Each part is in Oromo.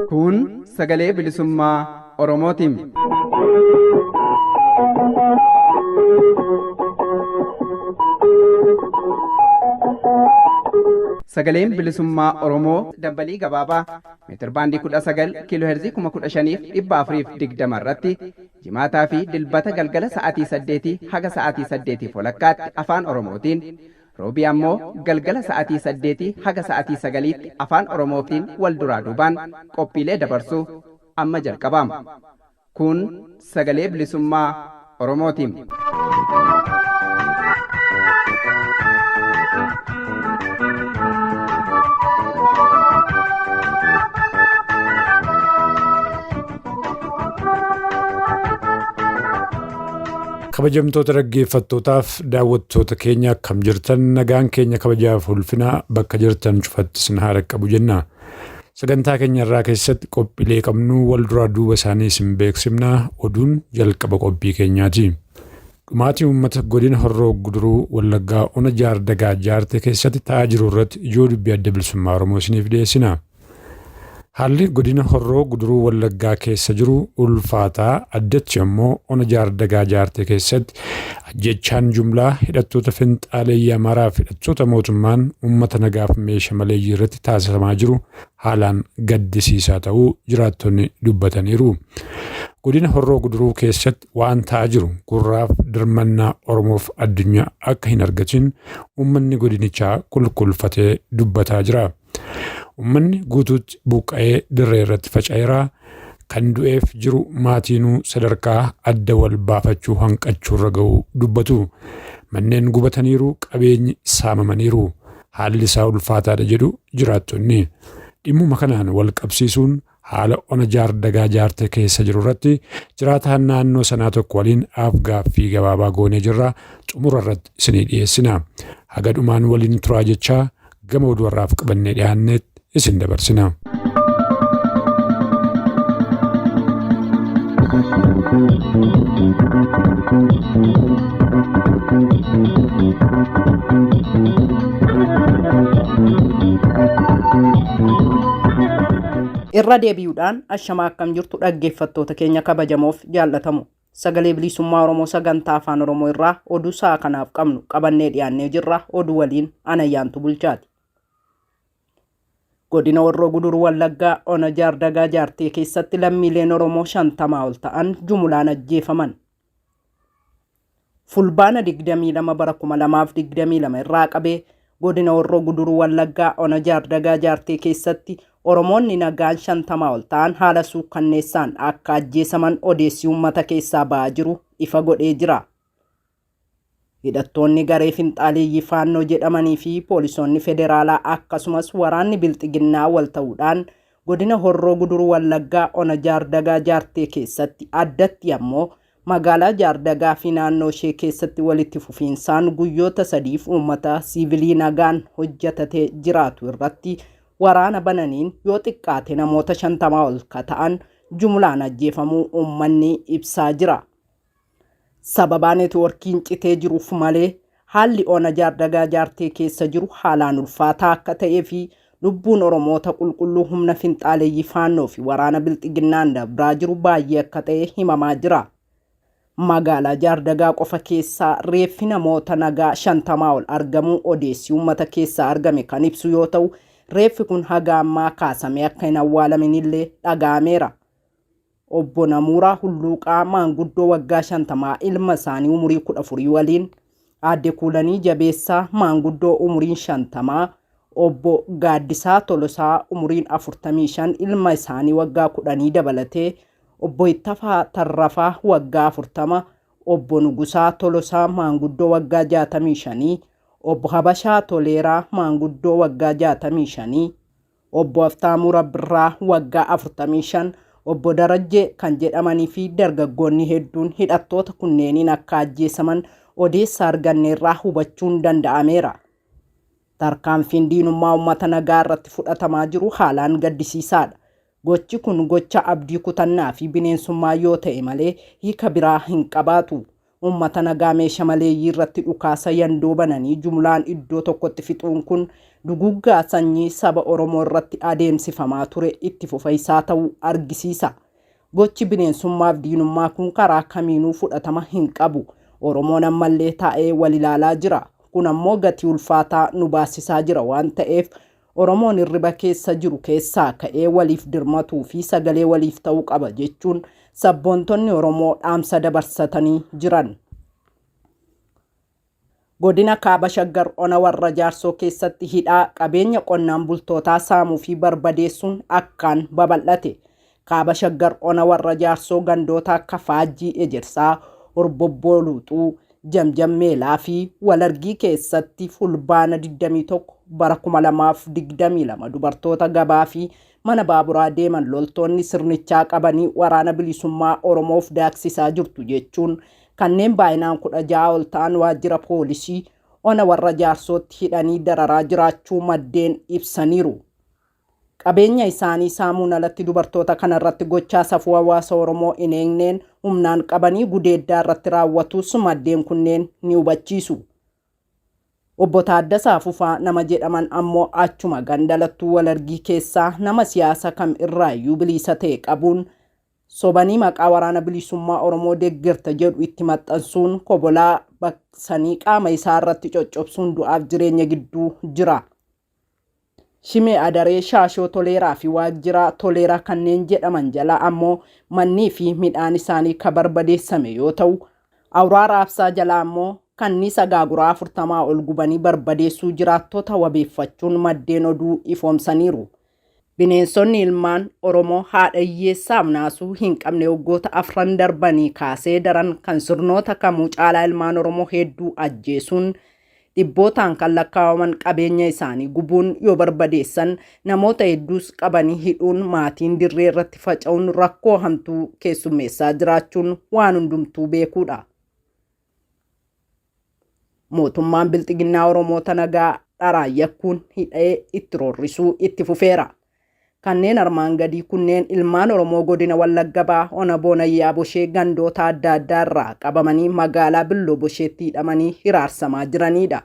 Kun sagalee bilisummaa Oromootiin. Sagaleen bilisummaa Oromoo dambalii gabaabaa meetirbaandii 19 kiiloo heerzii 15,420 irratti jimaataa fi dilbata galgala sa'aatii 8 haga sa'aatii 8 walakkaatti afaan Oromootiin roobii ammoo galgala sa'aatii 8 haga sa'aatii 9tti afaan Oromootiin wal duraa duubaan qophiilee dabarsuu amma jalqabama. Kun sagalee bilisummaa Oromootiin. Kabajamtoota dhaggeeffattootaaf daawwattoota keenya akkam jirtan nagaan keenya kabajaaf ulfinaa bakka jirtan cufatti isin haa dhaqqabu jenna. Sagantaa keenya irraa keessatti qophiilee qabnu wal duraa duuba isaanii isin beeksifna oduun jalqaba qophii keenyaati. Dhumaatii uummata godina Horroo Guduruu Wallaggaa Ona Jaardagaa Jaartee keessatti ta'aa jiru irratti ijoo dubbii adda bilisummaa Oromoo isiniif dhiyeessina. Haalli godina Horroo Guduruu Wallaggaa keessa jiru ulfaataa addatti ammoo Ona Jaardagaa Jaartee keessatti ajjeechaan jumlaa hidhattoota finxaaleeyyii Amaaraa fi hidhattoota mootummaan uummata nagaaf meesha maleeyyii irratti taasifamaa jiru haalaan gaddisiisaa ta'uu jiraattonni dubbataniiru. Godina Horroo Guduruu keessatti waan ta'aa jiru gurraaf dirmannaa Oromoof addunyaa akka hin argatin uummanni godinichaa kulkulfatee dubbataa jira. Uummanni guutuutti buqqa'ee dirree irratti faca'eera. Kan du'eef jiru maatiinuu sadarkaa adda wal baafachuu hanqachuurra ga'uu dubbatu. Manneen gubataniiru, qabeenyi saamamaniiru. Haalli isaa ulfaataadha jedhu jiraattonni. Dhimmuma kanaan wal qabsiisuun haala ona Jaardagaa Jaartee keessa jiru irratti jiraataan naannoo sanaa tokko waliin af-gaaffii gabaabaa goonee jirra. Xumura irratti isinii dhiyeessina. Haga dhumaan waliin turaa jechaa gama oduu har'aaf qabannee dhiyaanneetti isin dabarsina. Irra deebi'uudhaan ashamaa akkam jirtu dhaggeeffattoota keenya kabajamoof jaallatamu. Sagalee Bilisummaa Oromoo sagantaa Afaan Oromoo irraa oduu sa'a kanaaf qabnu qabannee dhiyaannee jirra. Oduu waliin Anayyaantu Bulchaati. Godina Horroo Guduruu Wallaggaa Ona Jaardagaa Jaartee keessatti lammiileen Oromoo 50 ol ta'an jumulaan ajjeefaman. Fulbaana 22 bara 2022 irraa qabee godina Horroo Guduruu Wallaggaa Ona Jaardagaa Jaartee keessatti Oromoonni nagaan 50 ol ta'an haala suukkanneessaan akka ajjeesaman odeessi uummata keessaa ba'aa jiru ifa godhee jira. Hidhattoonni garee finxaaleeyyii Faannoo jedhamanii fi poolisoonni federaalaa akkasumas waraanni Bilxiginnaa wal ta'uudhaan godina Horroo Guduruu Wallaggaa Ona Jaardagaa Jaartee keessatti addatti ammoo magaalaa Jaardagaa fi naannoo ishee keessatti walitti fufiinsaan guyyoota sadiif uummata siivilii nagaan hojjetatee jiraatu irratti waraana bananiin yoo xiqqaate namoota 50 ol ka ta'an jumlaan ajjeefamuu uummanni ibsaa jira. Sababaa neetwoorkiin citee jiruuf malee haalli Ona Jaardagaa Jaartee keessa jiru haalaan ulfaataa akka ta'ee fi lubbuun Oromoota qulqulluu humna finxaaleeyyii Faannoo fi waraana Bilxiginnaan dabraa jiru baay'ee akka ta'e himamaa jira. Magaalaa Jaardagaa qofa keessaa reeffi namoota nagaa 50 ol argamuu odeessi uummata keessaa argame kan ibsu yoo ta'u, reeffi kun haga ammaa kaasamee akka hin awwaalaminillee dhaga'ameera. Obbo Namuuraa Hulluuqaa maanguddoo waggaa 50 ilma isaanii umurii 14 waliin, Aadde Kuulanii Jabeessaa maanguddoo umuriin 50, Obbo Gaaddisaa Tolosaa umuriin 45 ilma isaanii waggaa 10 dabalatee, Obbo Ittafaa Tarrafaa waggaa 40, Obbo Nugusaa Tolosaa maanguddoo waggaa 65, Obbo Habashaa Toleeraa maanguddoo waggaa 65, Obbo Haftaamuu Rabbirraa waggaa 45, Obbo Darajjee kan jedhamanii fi dargaggoonni hedduun hidhattoota kunneeniin akka ajjeesaman odeessa arganne irraa hubachuun danda'ameera. Tarkaanfiin diinummaa uummata nagaa irratti fudhatamaa jiru haalaan gaddisiisaadha. Gochi kun gocha abdii kutannaa fi bineensummaa yoo ta'e malee hiika biraa hin qabaatu. Uummata nagaa meesha maleeyyii irratti dhukaasa yandoo bananii jumlaan iddoo tokkotti fixuun kun duguggaa sanyii saba Oromoo irratti adeemsifamaa ture itti fufa isaa ta'uu argisiisa. Gochi bineensummaaf diinummaa kun karaa kamiinuu fudhatama hin qabu. Oromoon ammallee taa'ee wal ilaalaa jira. Kun ammoo gatii ulfaataa nu baasisaa jira waan ta'eef Oromoon hirriba keessa jiru keessaa ka'ee waliif dirmatuu fi sagalee waliif ta'uu qaba jechuun sabboontonni Oromoo dhaamsa dabarsatanii jiran. Godina Kaaba Shaggar Ona Warra Jaarsoo keessatti hidhaa qabeenya qonnaan bultootaa saamuu fi barbadeessuun akkaan babal'ate. Kaaba Shaggar Ona Warra Jaarsoo gandoota akka Faajjii Ejersaa, Horbobboo Luuxuu, Jamjam Meelaa fi Walargii keessatti Fulbaana 21 bara 2022 dubartoota gabaa fi mana baaburaa deeman loltoonni sirnichaa qabanii waraana bilisummaa Oromoof daaksisaa jirtu jechuun kanneen baay'inaan 16 ol ta'an waajjira poolisii ona Warra Jaarsootti hidhanii dararaa jiraachuu maddeen ibsaniiru. Qabeenya isaanii saamuun alatti dubartoota kana irratti gochaa safuu hawaasa Oromoo hin eegneen humnaan qabanii gudeeddaa irratti raawwatus maddeen kunneen ni hubachiisu. Obbo Taaddasaa Fufaa nama jedhaman ammoo achuma ganda Lattuu Walargii keessaa nama siyaasa kam irraayyuu biliisa ta'e qabuun sobanii maqaa waraana bilisummaa Oromoo deggerta jedhu itti maxxansuun kobolaa baqsanii qaama isaa irratti coccobsuun du'aaf jireenya gidduu jira. Shimee Adaree, Shaashoo Toleeraa fi Waaqjiraa Toleeraa kanneen jedhaman jalaa ammoo mannii fi midhaan isaanii ka barbadeessame yoo ta'u, Awuraa Raabsaa jalaa ammoo kanniisa gaaguraa 40 ol gubanii barbadeessuu jiraattota wabeeffachuun maddeen oduu ifoomsaniiru. Bineensonni ilmaan Oromoo haadha hiyyeessaaf naasuu hin qabne waggoota afran darbanii kaasee daran kan sirnoota kamuu caalaa ilmaan Oromoo hedduu ajjeesuun dhibbootaan kan lakkaawaman qabeenya isaanii gubuun yoo barbadeessan namoota hedduus qabanii hidhuun maatiin dirree irratti faca'uun rakkoo hamtuu keessummeessaa jiraachuun waan hundumtuu beekuudha. Mootummaan Bilxiginnaa Oromoota nagaa dharaan yakkuun hidhee itti roorrisuu itti fufeera. Kanneen armaan gadii kunneen ilmaan Oromoo godina Wallagga Bahaa Ona Boonayyaa Boshee gandoota adda addaa irraa qabamanii magaalaa Billoo Bosheetti hidhamanii hiraarsamaa jiraniidha.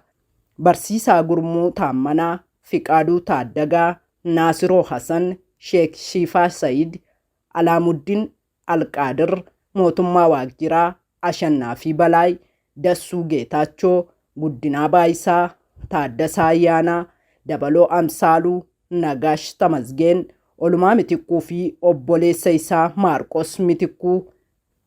Barsiisaa Gurmuu Taammanaa, Fiqaaduu Taaddagaa, Naasiroo Hasan, Sheek Shiifaa Sayid, Alaamuddin Alqaadir, Mootummaa Waaqjiraa, Ashannaafii Balaay, Dassuu Geetaachoo, Guddinaa Baayisaa, Taaddasaa Ayyaanaa, Dabaloo Amsaaluu, Nagaash Tamasgeen, Olumaa Mitikkuu fi obboleessa isaa Maarqos Mitikkuu,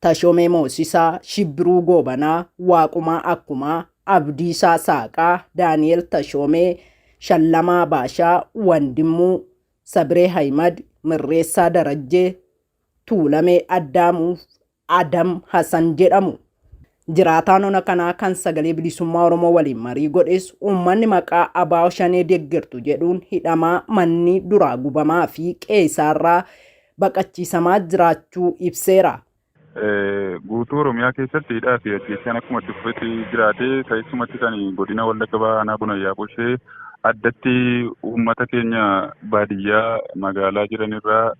Tashomee Moosisaa, Shibbiruu Goobanaa, Waaqumaa Akkumaa, Abdiisaa Saaqaa, Daani'el Tashoomee, Shallamaa Baashaa, Wandimmuu, Sabiree Hayimad, Mirreessaa Darajjee, Tuulamee Addaamuu Adam Hasan jedhamu. Jiraataan ona kanaa kan Sagalee Bilisummaa Oromoo waliin marii godhes uummanni maqaa ABO Shanee deggertu jedhuun hidhamaa manni duraa gubamaa fi qe'ee isaarraa baqachiisamaa jiraachuu ibseera. Guutuu Oromiyaa keessatti hidhaa fi ajjeechaan akkuma itti fufetti jiraate keessumatti kan godina Wallagga Bahaa aanaa Bonayyaa Boshee addatti uummata keenya baadiyyaa magaalaa jiran irraa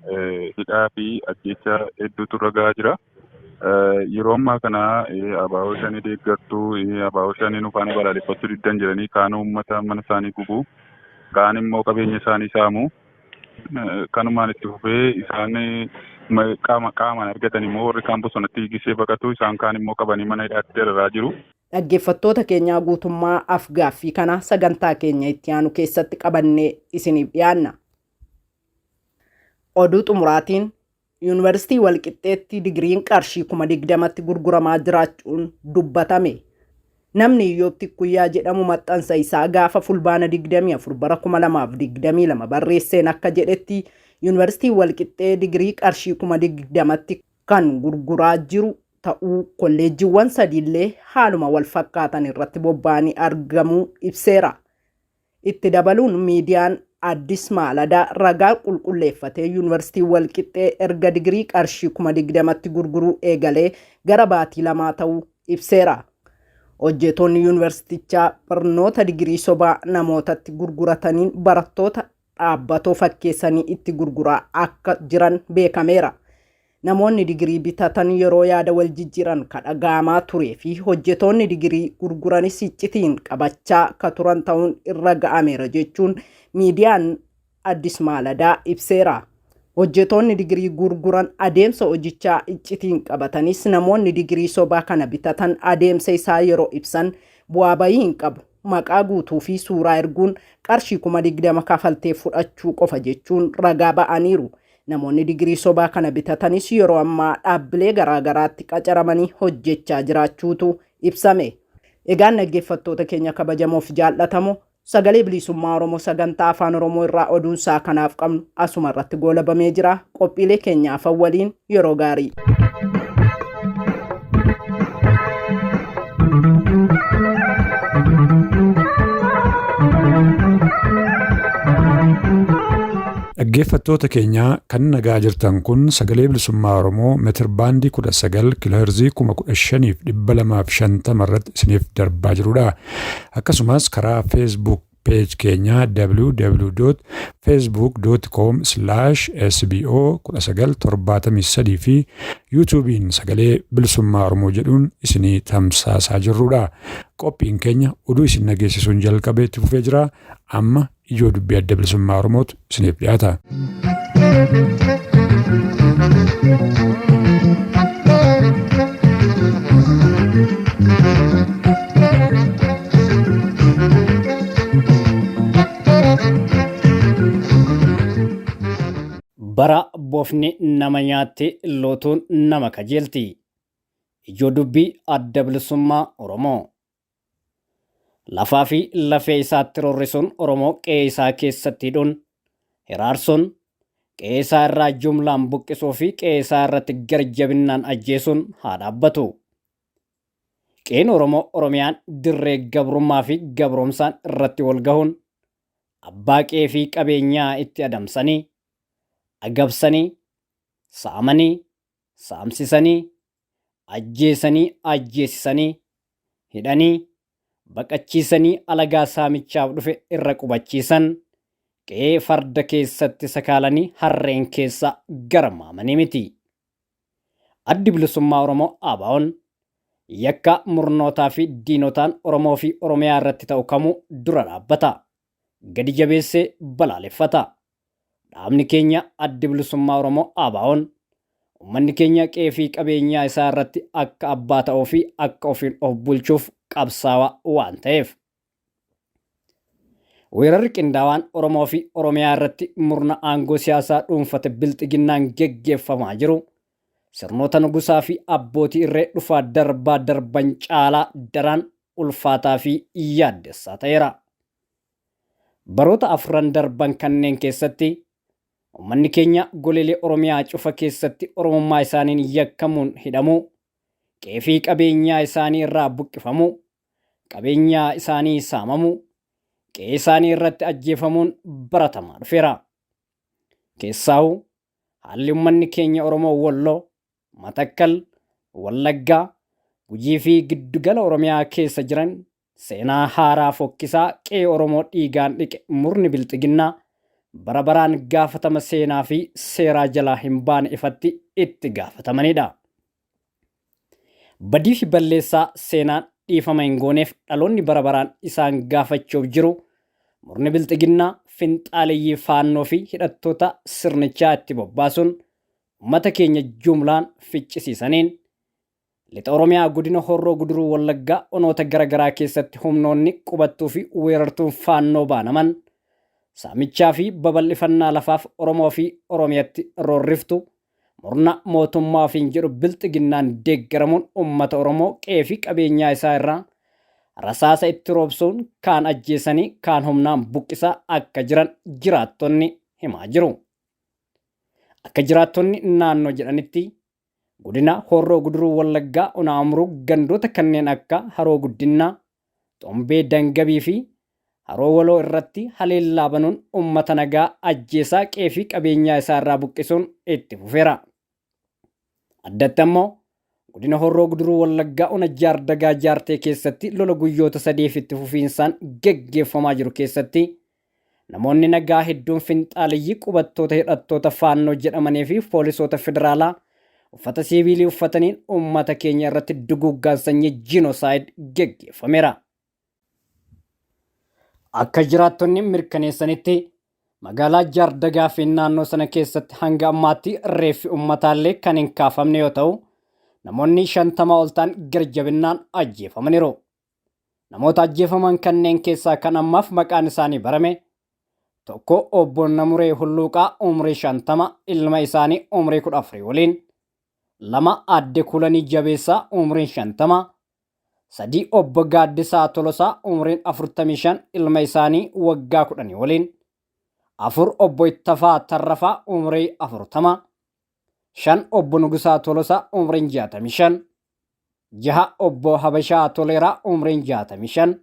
hidhaa fi ajjeechaa hedduutu irra gahaa jira. Yeroo ammaa kana ABO shanii deeggartuu ABO shanii nu faana balaaleffachuu diddan jedhanii kaan uummata mana isaanii gubu kaan immoo qabeenya isaanii saamu. Kanumaan itti fufee isaan qaama qaamaan argatan immoo warri kaan bosonatti gisee baqatu isaan kaan immoo qabanii mana hidhaatti dararaa jiru. Dhaggeeffattoota keenyaa guutummaa af-gaaffii kana sagantaa keenya itti aanu keessatti qabannee isiniif dhiyaanna. Oduu xumuraatiin Yuunivarsiitii Walqixxeetti digiriin qarshii 20,000tti gurguramaa jiraachuun dubbatame. Namni Iyyoob Tikkuyyaa jedhamu maxxansa isaa gaafa Fulbaana 24 bara 2022 barreesseen akka jedhetti Yuunivarsiitiin Walqixxee digirii qarshii 20,000tti kan gurguraa jiru ta'uu kolleejjiiwwan sadiillee haaluma wal fakkaatan irratti bobba'anii argamuu ibseera. Itti dabaluun miidiyaan Addis Maaladaa ragaa qulqulleeffatee Yuunivarsiitiin Walqixxee erga digirii qarshii 20,000tti gurguruu eegalee gara baatii lamaa ta'uu ibseera. Hojjetoonni yuunivarsiitichaa barnoota digirii sobaa namootatti gurgurataniin barattoota dhaabbatoo fakkeessanii itti gurguraa akka jiran beekameera. Namoonni digirii bitatan yeroo yaada wal jijjiiran ka dhaga'amaa turee fi hojjetoonni digirii gurguranis iccitiin qabachaa ka turan ta'uun irra ga'ameera jechuun miidiyaan Addis Maaladaa ibseera. Hojjetoonni digirii gurguran adeemsa hojichaa iccitiin qabatanis namoonni digirii sobaa kana bitatan adeemsa isaa yeroo ibsan bu'aa bayii hin qabu. Maqaa guutuu fi suuraa erguun qarshii 20,000 kafaltee fudhachuu qofa jechuun ragaa ba'aniiru. Namoonni digirii sobaa kana bitatanis yeroo ammaa dhaabbilee garaagaraatti qacaramanii hojjechaa jiraachuutu ibsame. Egaan dhaggeeffattoota keenya kabajamoof jaallatamoo sagalee bilisummaa Oromoo sagantaa afaan Oromoo irraa oduun isaa kanaaf qabnu asuma irratti goolabamee jira. Qophiilee keenya afan waliin yeroo gaarii. Dhaggeeffattoota keenya kan nagaa jirtan kun sagalee bilisummaa Oromoo meetir baandii 19 kiilooherzii 15,250 irratti isiniif darbaa jirudha. Akkasumas karaa Facebook page keenya www.facebook.com/sbo 1973 fi yuutuubiin sagalee bilisummaa Oromoo jedhuun isinii tamsaasaa jirrudha. Qophiin keenya oduu isin dhageessisuun jalqabee itti fufee jira. Amma ijoo dubbii adda bilisummaa Oromootu isiniif dhiyaata. Bara bofni nama nyaatti lootuun nama kajeelti. Ijoo dubbii adda bilisummaa Oromoo. Lafaa fi lafee isaatti roorrisuun Oromoo qe'ee isaa keessatti hidhuun, hiraarsuun, qe'ee isaa irraa jumlaan buqqisuu fi qe'ee isaa irratti garjabinnaan ajjeesuun haa dhaabbatu. Qe'een Oromoo Oromiyaan dirree gabrummaa fi gabroomsaan irratti wal gahuun abbaa qe'ee fi qabeenyaa itti adamsanii, agabsanii, saamanii, saamsisanii, ajjeesanii ajjeesisanii, hidhanii, baqachiisanii alagaa saamichaaf dhufe irra qubachiisan, qe'ee farda keessatti sakaalanii harreen keessa garmaamanii miti. Addi Bilisummaa Oromoo ABOn yakka murnootaa fi diinotaan Oromoo fi Oromiyaa irratti ta'u kamuu dura dhaabbata. Gadi jabeessee balaaleffata. Dhaabni keenya Addi Bilisummaa Oromoo ABOn ummanni keenya qe'ee fi qabeenyaa isaa irratti akka abbaa ta'uu fi akka ofiin of bulchuuf qabsaawaa waan ta'eef. Weerarri qindaawaan Oromoo fi Oromiyaa irratti murna aangoo siyaasaa dhuunfate bilxiginnaan geggeeffamaa jiru sirnoota nugusaa fi abbootii irree dhufaa darbaa darban caalaa daraan ulfaataa fi yaaddessaa ta'eera. Baroota afran darban kanneen keessatti ummanni keenya goleelee Oromiyaa cufa keessatti Oromummaa isaaniin yakkamuun hidhamuu, qe'ee fi qabeenyaa isaanii irraa buqqifamuu, qabeenyaa isaanii saamamuu, qe'ee isaanii irratti ajjeefamuun baratamaa dhufeera. Keessaahuu haalli ummanni keenya Oromoo Walloo, Matakkal, Wallaggaa, Gujii fi giddugala Oromiyaa keessa jiran seenaa haaraa fokkisaa qe'ee Oromoo dhiigaan dhiqe murni bilxiginnaa bara baraan gaafatama seenaa fi seeraa jalaa hin baane ifatti itti gaafatamanidha. Badii fi balleessaa seenaan dhiifama hin gooneef dhaloonni bara baraan isaan gaafachuuf jiru murni bilxiginnaa finxaaleyyii faannoo fi hidhattoota sirnichaa itti bobbaasuun uummata keenya jumlaan ficcisiisaniin Lixa Oromiyaa godina Horroo Guduruu Wallaggaa onoota gara garaa keessatti humnoonni qubattuu fi weerartuun faannoo baanaman saamichaa fi babal'ifannaa lafaaf Oromoo fi Oromiyatti roorriftu murna mootummaa ofiin jedhu bilxiginnaan deeggaramuun uummata Oromoo qe'ee fi qabeenyaa isaa irraa rasaasa itti roobsuun kaan ajjeesanii kaan humnaan buqqisaa akka jiran jiraattonni himaa jiru. Akka jiraattonni naannoo jedhanitti Godina Horroo Guduruu Wallaggaa Ona Amuruu gandoota kanneen akka Haroo Guddinnaa, Xombee Dangabii fi Haroo Waloo irratti haleellaa banuun uummata nagaa ajjeesaa qe'ee fi qabeenyaa isaa irraa buqqisuun itti fufeera. Addatti ammoo godina Horroo Guduruu Wallaggaa Ona Jaardagaa Jaartee keessatti lola guyyoota sadiif itti fufiinsaan geggeeffamaa jiru keessatti namoonni nagaa hedduun finxaaliyyii qubattoota hidhattoota Faannoo jedhamanii fi poolisoota federaalaa uffata siiviilii uffataniin uummata keenya irratti duguuggaan sanyii genocide geggeeffameera. Akka jiraattonni mirkaneessanitti, magaalaa Jaardagaa fi naannoo sana keessatti hanga ammaatti reeffi uummataallee kan hin kaafamne yoo ta'u, namoonni 50 ol ta'an garjabinnaan ajjeefamaniiru. Namoota ajjeefaman kanneen keessaa kan ammaaf maqaan isaanii barame tokko obbo Namuree Hulluuqaa umrii 50 ilma isaanii umrii 14 waliin, 2 aadde Kulanii Jabeessaa umriin 50, 3 obbo Gaaddisaa Tolosaa umriin 45 ilma isaanii waggaa 10 waliin, 4 obbo Ittafaa Tarrafaa umrii 40, 5 obbo Nugusaa Tolosaa umriin 65, 6 obbo Habashaa Toleeraa umriin 65,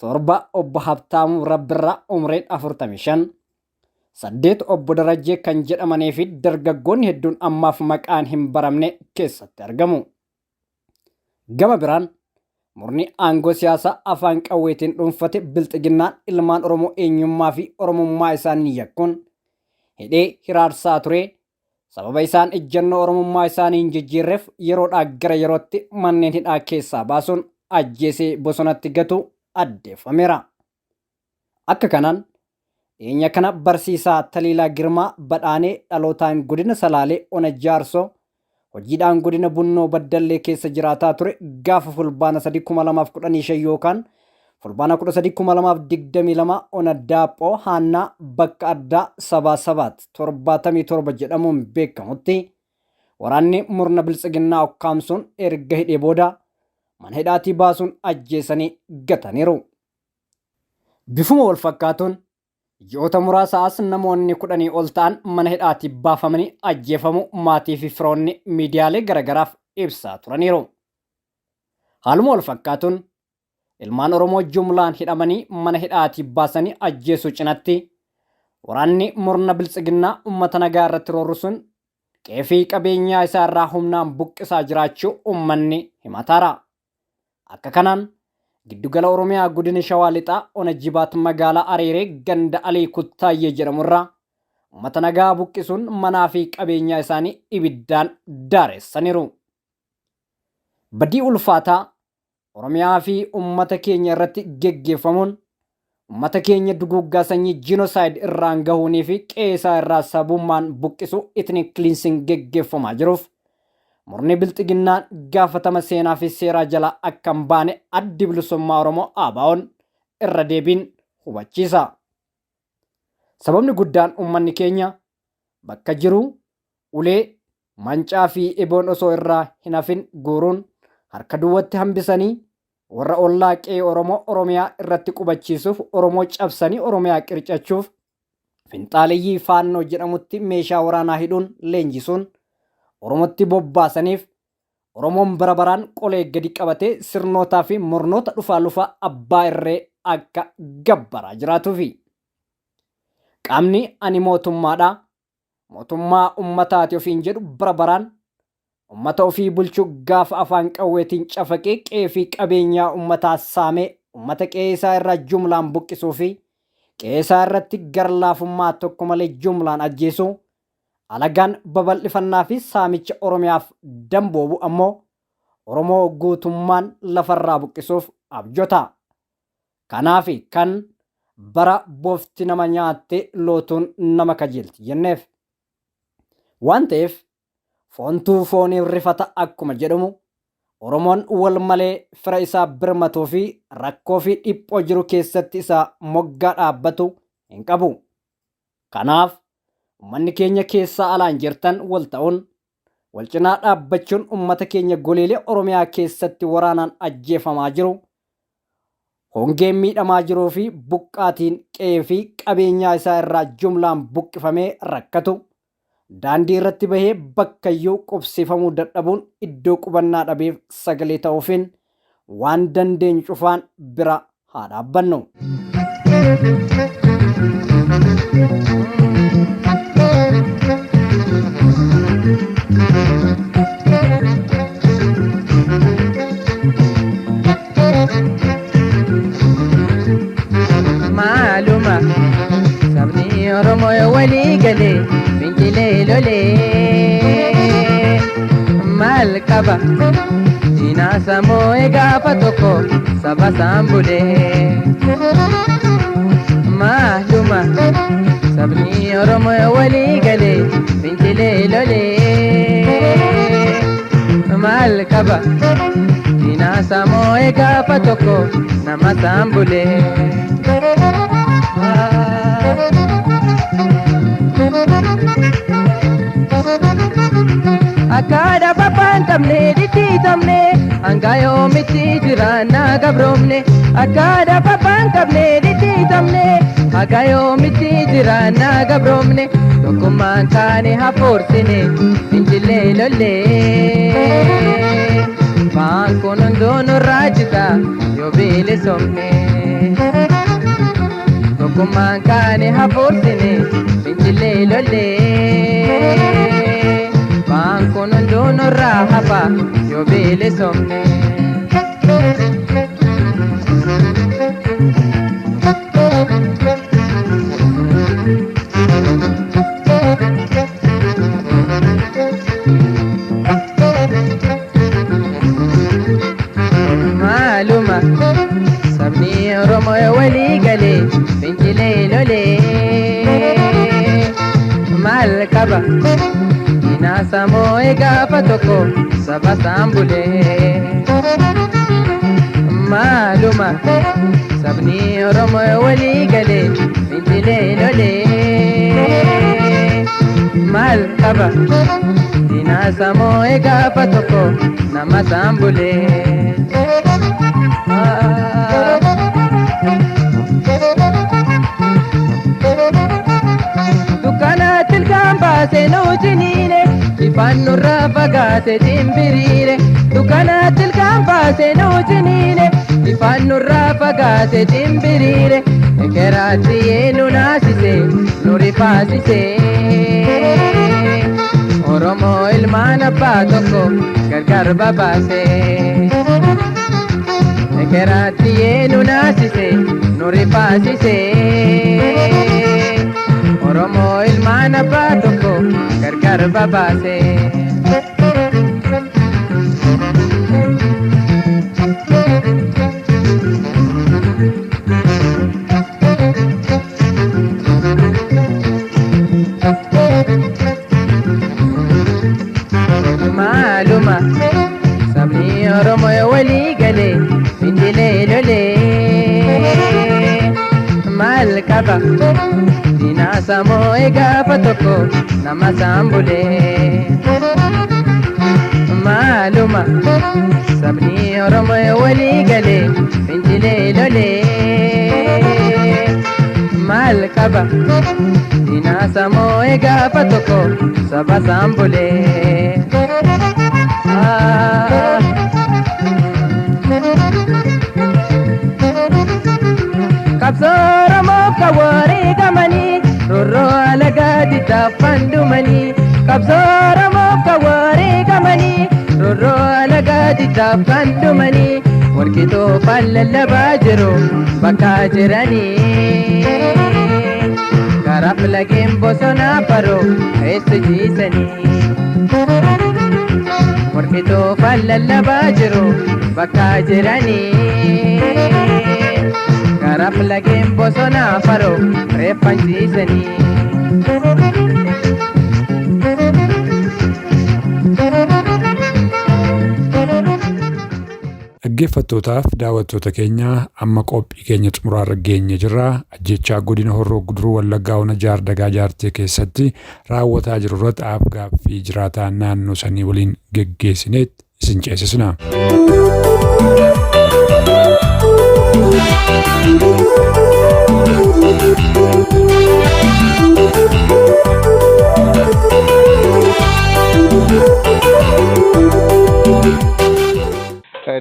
7 obbo Habtaamuu Rabbirraa umriin 45, 8 obbo Darajjee kan jedhamanii fi dargaggoonni hedduun ammaaf maqaan hin baramne keessatti argamu. Gama biraan murni aangoo siyaasaa afaan qawweetiin dhuunfate Bilxiginnaan ilmaan Oromoo eenyummaa fi Oromummaa isaanii yakkuun hidhee hiraarsaa ture. Sababa isaan ejjennoo Oromummaa isaanii hin jijjiirreef yeroodhaa gara yerootti manneen hidhaa keessaa baasuun ajjeesee bosonatti gatu addeeffameera. Akka kanaan dhiyeenya kana barsiisaa Taliilaa Girmaa Badhaanee dhalootaan godina Salaalee Ona Jaarsoo hojiidhaan godina Bunnoo Baddallee keessa jiraataa ture gaafa Fulbaana 3/2015 yookaan Fulbaana 13/2022 Ona Daaphoo Haannaa bakka addaa Sabaa Sabaat 77 jedhamuun beekamutti waraanni murna Biltsiginnaa ukkaamsuun erga hidhee booda mana hidhaatii baasuun ajjeesanii gataniiru. Bifuma wal fakkaatuun ji'oota muraasa as namoonni 10 ol ta'an mana hidhaatii baafamanii ajjeefamuu maatii fi firoonni miidiyaalee garagaraaf ibsaa turaniiru. Haaluma wal fakkaatuun ilmaan Oromoo jumlaan hidhamanii mana hidhaatii baasanii ajjeesuu cinatti waraanni murna Biltsiginnaa uummata nagaa irratti roorrisuun qe'ee fi qabeenyaa isaa irraa humnaan buqqisaa jiraachuu uummanni himataara. Akka kanaan giddugala Oromiyaa godina Shawaa Lixaa Ona Jibaat magaalaa Areeree ganda Alii Kuttaayyee jedhamu irraa uummata nagaa buqqisuun manaa fi qabeenyaa isaanii ibiddaan daaressaniiru. Badii ulfaataa Oromiyaa fi uummata keenya irratti geggeeffamuun uummata keenya duguuggaa sanyii genocide irraan gahuunii fi qe'ee isaa irraa sabummaan buqqisuu ethnic cleansing geggeeffamaa jiruuf murni Bilxiginnaan gaafatama seenaa fi seeraa jalaa akka hin baane Addi Bilisummaa Oromoo ABO'n irra deebiin hubachiisa. Sababni guddaan uummanni keenya bakka jiru ulee, mancaa fi eboon osoo irraa hin hafin guuruun harka duwwatti hambisanii warra ollaa qe'ee Oromoo Oromiyaa irratti qubachiisuuf Oromoo cabsanii Oromiyaa qircachuuf finxaaleyyii Faannoo jedhamutti meeshaa waraanaa hidhuun leenjisuun Oromootti bobbaasaniif Oromoon bara baraan qolee gadi qabatee sirnootaa fi murnoota dhufaa lufaa abbaa irree akka gabbaraa jiraatuufi. Qaamni ani mootummaadha, mootummaa ummataati ofiin jedhu bara baraan ummata ofii bulchuu gaafa afaan qawweetiin cafaqee qe'ee fi qabeenyaa ummataa saamee ummata qe'ee isaa irraa jumlaan buqqisuu fi qe'ee isaa irratti garlaafummaa tokko malee jumlaan ajjeesuu alagaan babal'ifannaa fi saamicha Oromiyaaf damboobu ammoo Oromoo guutummaan lafarraa buqqisuuf abjota. Kanaaf kan bara bofti nama nyaatte lootuun nama kajeelti jenneef. Waan ta'eef foontuu fooniin rifata akkuma jedhamu Oromoon wal malee fira isaa birmatuu fi rakkoo fi dhiphoo jiru keessatti isa moggaa dhaabbatu hin qabu. Kanaaf uummanni keenya keessaa alaan jirtan wal ta'uun wal cinaa dhaabbachuun uummata keenya goleelee Oromiyaa keessatti waraanaan ajjeefamaa jiru, hongeen miidhamaa jiruu fi buqqaatiin qe'ee fi qabeenyaa isaa irraa jumlaan buqqifamee rakkatu daandii irratti bahee bakkayyuu qubsiifamuu dadhabuun iddoo qubannaa dhabeef sagalee ta'uufiin waan dandeenyu cufaan bira haa dhaabbannu. Maaluma Walii galee fincilee lolee maal qaba diinaa samoo gaafa tokko saba isaan bulee maaluma sabni Oromoo walii galee fincilee lolee maal qaba diinaa samoo gaafa tokko nama isaan bulee. Akkaadha babbaan qabne dhidhiitamne hanga yoomitti jiraannaa gabroomne. Akkaadha babbaan qabne dhidhiitamne hanga yoomitti jiraannaa gabroomne. Tokkummaan taane hafoorsine fincilee lollee. Baankuun hunduu nurraa jita yoo bilisomne. Tokkummaan kaane hafoorsine fincilee lollee. Baankuun hunduu nurraa hafa yoo bilisomne. Maaluma sabni Oromoo walii galee fincilee lolee maal qaba diinaa samoo gaafa tokko saba isaan bulee. Maaluma sabni Oromoo walii galee fincilee lolee maal qaba diinaa samoo gaafa tokko nama isaan bulee. Dukkana tilkaan baasee nu jiniine ifaan nurraa fagaate dimbiriire. Dukkana tilkaan baasee nu jiniine ifaan nurraa fagaate dimbiriire. Ekeraatti nu naasise nu rifaasise. Oromoo ilmaan abbaa tokko gargar babaase. Ekeraatti nu naasise nu rifaasise. Oromoo ilmaan abbaa tokko gargar babaase. Maaluma sabni Oromoo walii galee fincilee lolee maal qaba diinaa samoo gaafa tokko nama isaan bulee. Maaluma sabni Oromoo walii galee fincilee lolee maal qaba diinaa samoo gaafa tokko saba isaan bulee. Qabsoo Oromoof kan wareegamanii roorroo alagaatti taaffan dhumanii. Qabsoo Oromoof kan wareegamanii roorroo alagaatti taaffan dhumanii. Warqitoo faan lallabaa jiru bakka jiranii. Karaaf lageen bosonaa faroo keessa jiisanii. Warqitoo faan lallabaa jiru bakka jiranii. Karaaf lageen bosonaa faroo reeffan ciisanii. Dhaggeeffattootaaf daawwattoota keenya amma qophii keenya xumuraarra geenye jirra. Ajjechaa godina Horroo Guduruu Wallaggaa Ona Jaardagaa Jaartee keessatti raawwataa jiru irratti af-gaaffii jiraataa naannoo sanii waliin geggeessineet isin ceesisna.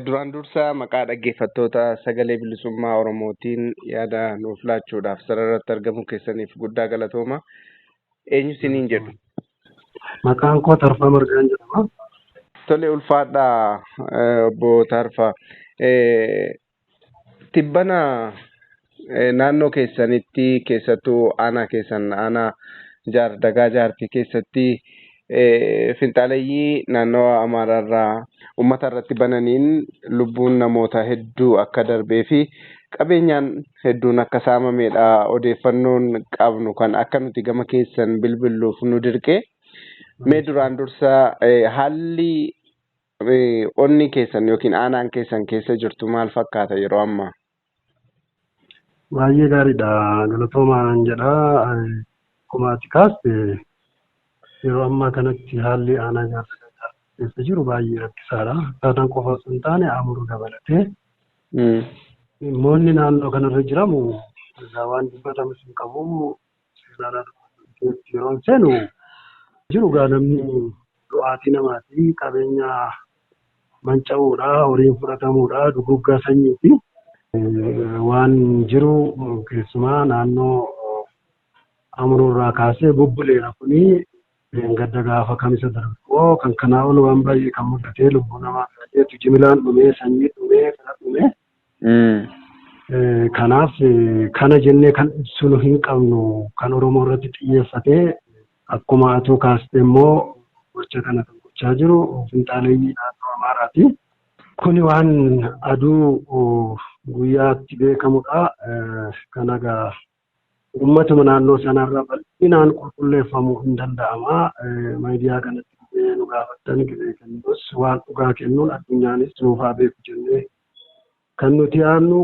Duraan dursa maqaa dhaggeeffattoota sagalee bilisummaa Oromootiin yaada nuuf laachuudhaaf sararratti argamuu keessaniif guddaa galatooma. Eenyu isiniin jedhu? Maqaan koo Tarfaa Margaan jedhama. Tole, ulfaadhaa obbo Tarfaa. Tibbana naannoo keessanitti, keessattuu aanaa keessan aanaa Jaardagaa Jaartii keessatti finxaaleyyii naannoo Amaaraarraa uummata irratti bananiin lubbuun namoota hedduu akka darbee fi qabeenyaan hedduun akka saamamedha odeeffannoon qabnu kan akka nuti gama keessan bilbiluuf nu dirqe. Mee duraan dursa haalli onni keessan yookiin aanaan keessan keessa jirtu maal fakkaata yeroo ammaa? Baay'ee gaariidha. Galatoomaan jedha. Akkuma ati kaaste yeroo ammaa kanatti haalli aanaa Jaardagaa keessa jiru baay'ee rakkisaadha. Kana qofa osoo hin taane Amuruu dabalatee dhimmoonni naannoo kanarra jiramu egaa waan dubbatamus hin qabu. Seenaan yeroo hin seenu jiru egaa namni du'aatii namaati qabeenya manca'uudha, horiin fudhatamuudha, duguuggaa sanyiiti. Waan jiru keessumaa naannoo Amuruurraa kaasee bubbuleera kuni gadda gaafa kamisa darbe kan kanaa ol waan baay'ee kan mul'ate lubbuu namaa baay'eetu jimilaan dhumee sanyii dhumee kana dhumee. Kanaaf kana jennee kan ibsinu hin qabnu kan Oromoo irratti xiyyeeffatee akkuma atuu kaaste immoo gocha kana kan gochaa jiru finxaaleyyii naannoo Amaaraati. Kuni waan aduu guyyaatti beekamudha. Kana egaa uummatuma naannoo sanarra bal'inaan qulqulleeffamuu hin danda'ama. Miidiyaa kanatti gizee nu gaafattan gizee kennus waan dhugaa kennuun addunyaanis nuuf haa beeku jennee kan nuti yaadnu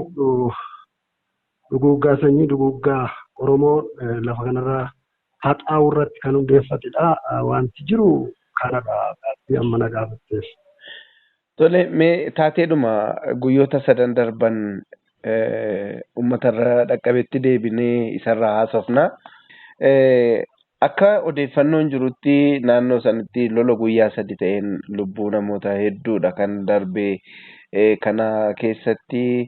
duguuggaa sanyii duguuggaa Oromoo lafa kanarraa haxaa'uu irratti kan hundeeffatedha. Wanti jiru kanadha gaaffii amma na gaafatteef. Tole mee taateedhuma guyyoota sadan darban uummatarra dhaqqabetti deebinee isarraa haasofna. Akka odeeffannoon jirutti naannoo sanatti lola guyyaa sadi ta'een lubbuu namoota hedduudha kan darbe. Kana keessatti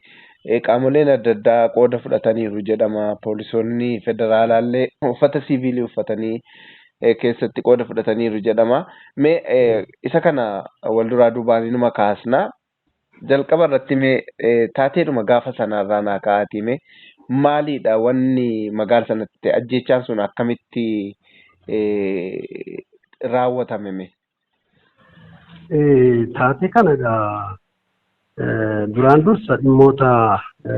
qaamoleen adda addaa qooda fudhataniiru jedhama. Poolisoonni federaalaallee uffata siiviilii uffatanii keessatti qooda fudhataniiru jedhama. Mee isa kana wal duraa duubaan inuma kaasna. Jalqaba irratti mee taateedhuma gaafa sanarraa naa ka'aatii mee maalidha wanni magaala sanatti ta'e ajjeechaan sun akkamitti raawwatame mee? Taatee kana egaa duraan dursa dhimmoota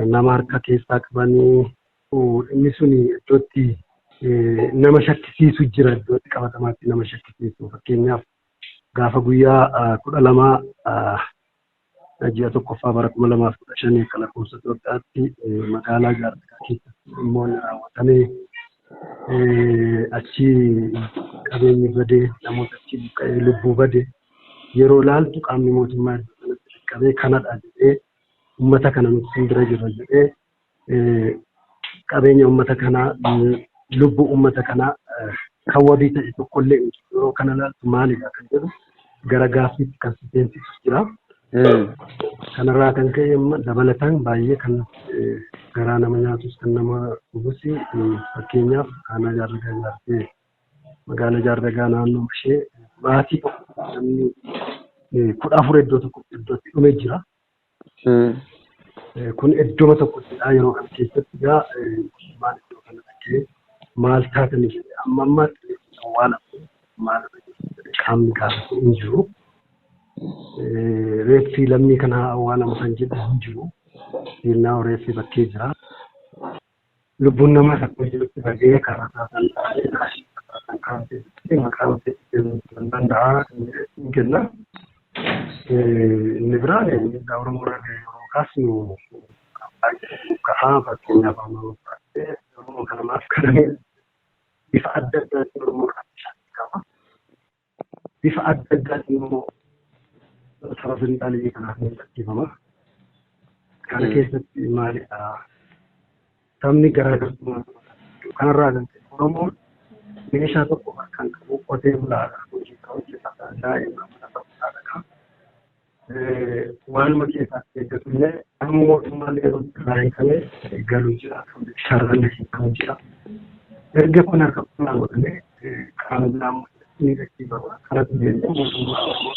nama harka keessaa qabanii dhimmi sun iddootti nama shakkisiisu jira iddootti qabatamaatti nama shakkisiisu fakkeenyaaf gaafa guyyaa 12 ji'a tokkoffaa bara 2015 akka lakkoofsa Itoophiyaatti magaalaa Jaardagaa keessatti dhimmoonni raawwatamee achi qabeenyi badee namoota achi buqqa'ee lubbuu bade yeroo laaltu qaamni mootummaa iddoo kanatti dhaqqabee kanadha jedhee uummata kana nuti fuuldura jirra jedhee qabeenya uummata kanaa lubbuu uummata kanaa kan wabii ta'e tokkollee hin jiru. Yeroo kana laaltu maalidha kan jedhu gara gaaffiitti kan si seensisu jira. Kanarraa kan ka'e amma dabalataan baay'ee kan garaa nama nyaatus kan nama gubus fakkeenyaaf aanaa Jaardagaa Jaartee magaalaa Jaardagaa naannoo ishee maatii tokko namni 14 iddoo tokkotti iddootti dhume jira. Kun iddoo tokkottidha yeroo kana keessatti egaa mootummaan iddoo kana dhaqee maal taatanii jedhee amma ammaatti awwaalamu maal irra jirtu jedhee qaamni gaafatu hin jiru. Reeffi lammii kanaa awwaalamu kan jedhu hin jiru. Seenaa reeffi bakkee jira. Lubbuun namaa akkuma jirutti badee karaa isaataan dhaalee kan kaasee maqaa kennuu danda'a kan jedhe hin kenna. Inni biraan miidhaa Oromoo irra ga'e yeroo kaasnu baay'ee ka'aa fakkeenyaaf amma Oromoo kana maaf kana bifa adda addaatiin Oromoo irratti qaba. Bifa adda addaatiin immoo saba finxaalii kanaaf ni lakkiifama. Kana keessatti maalidha? Sabni garaagartummaa kanarraa kan ka'e Oromoon meeshaa tokko harkaan qabu qotee bulaadha. Hojii isaa hojjetaa daa'ima mana barumsaa dhaqa. Waanuma keessaatti eeggatu illee amma mootummaan yeroo irraa hiikamee galu jira. Sharranni hiikamu jira. Erga kun harka qullaa godhamee qaama biraa ni lakkiifama. Kanatti deemee mootummaa Oromoo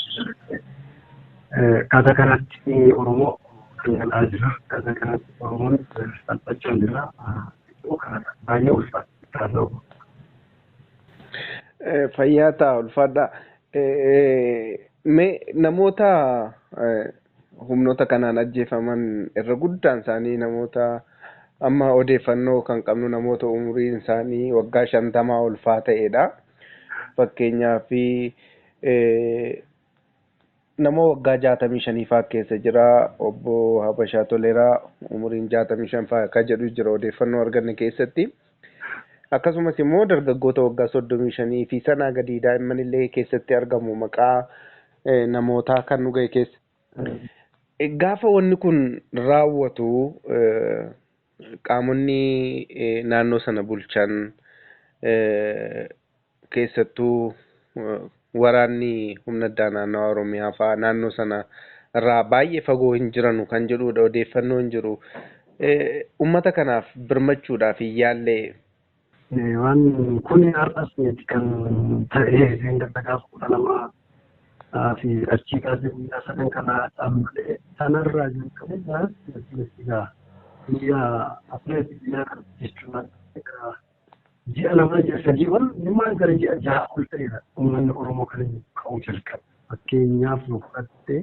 akkaataa kanatti Oromoo dhangala'aa jira. Akkaataa kanatti Oromoon salphachaa jira. Baay'ee ulfaata. Fayyaa ta'a, ulfaadha. Mee namoota humnoota kanaan ajjeefaman irra guddaan isaanii namoota amma odeeffannoo kan qabnu namoota umuriin isaanii waggaa 50 ol faa ta'edha. Fakkeenyaaf nama waggaa 65 faa keessa jira, obbo Habashaa Toleeraa umuriin 65 faa akka jedhu jira odeeffannoo arganne keessatti. Akkasumas immoo dargaggoota waggaa 35 fi sanaa gadi daa'imman illee keessatti argamu maqaa namootaa kan nu ga'e keessa. Gaafa wanni kun raawwatu qaamonni naannoo sana bulchan, keessattuu waraanni humna addaa naannawaa Oromiyaa fa'aa naannoo sana irraa baay'ee fagoo hin jiranu kan jedhudha, odeeffannoo hin jiru. Uummata kanaaf birmachuudhaaf hin yaallee. Waan kun har'as miti kan ta'e, gadda gaafa 12 fi achii kaasee guyyaa sadan kana malee sanarraa jalqabee egaa guyyaa afreeti guyyaa kana jechuun ji'a 2, ji'a 3 ol, dhimma gara ji'a 6 ol ta'edha uummanni Oromoo kan inni ka'uu jalqabe. Fakkeenyaaf yoo fudhatte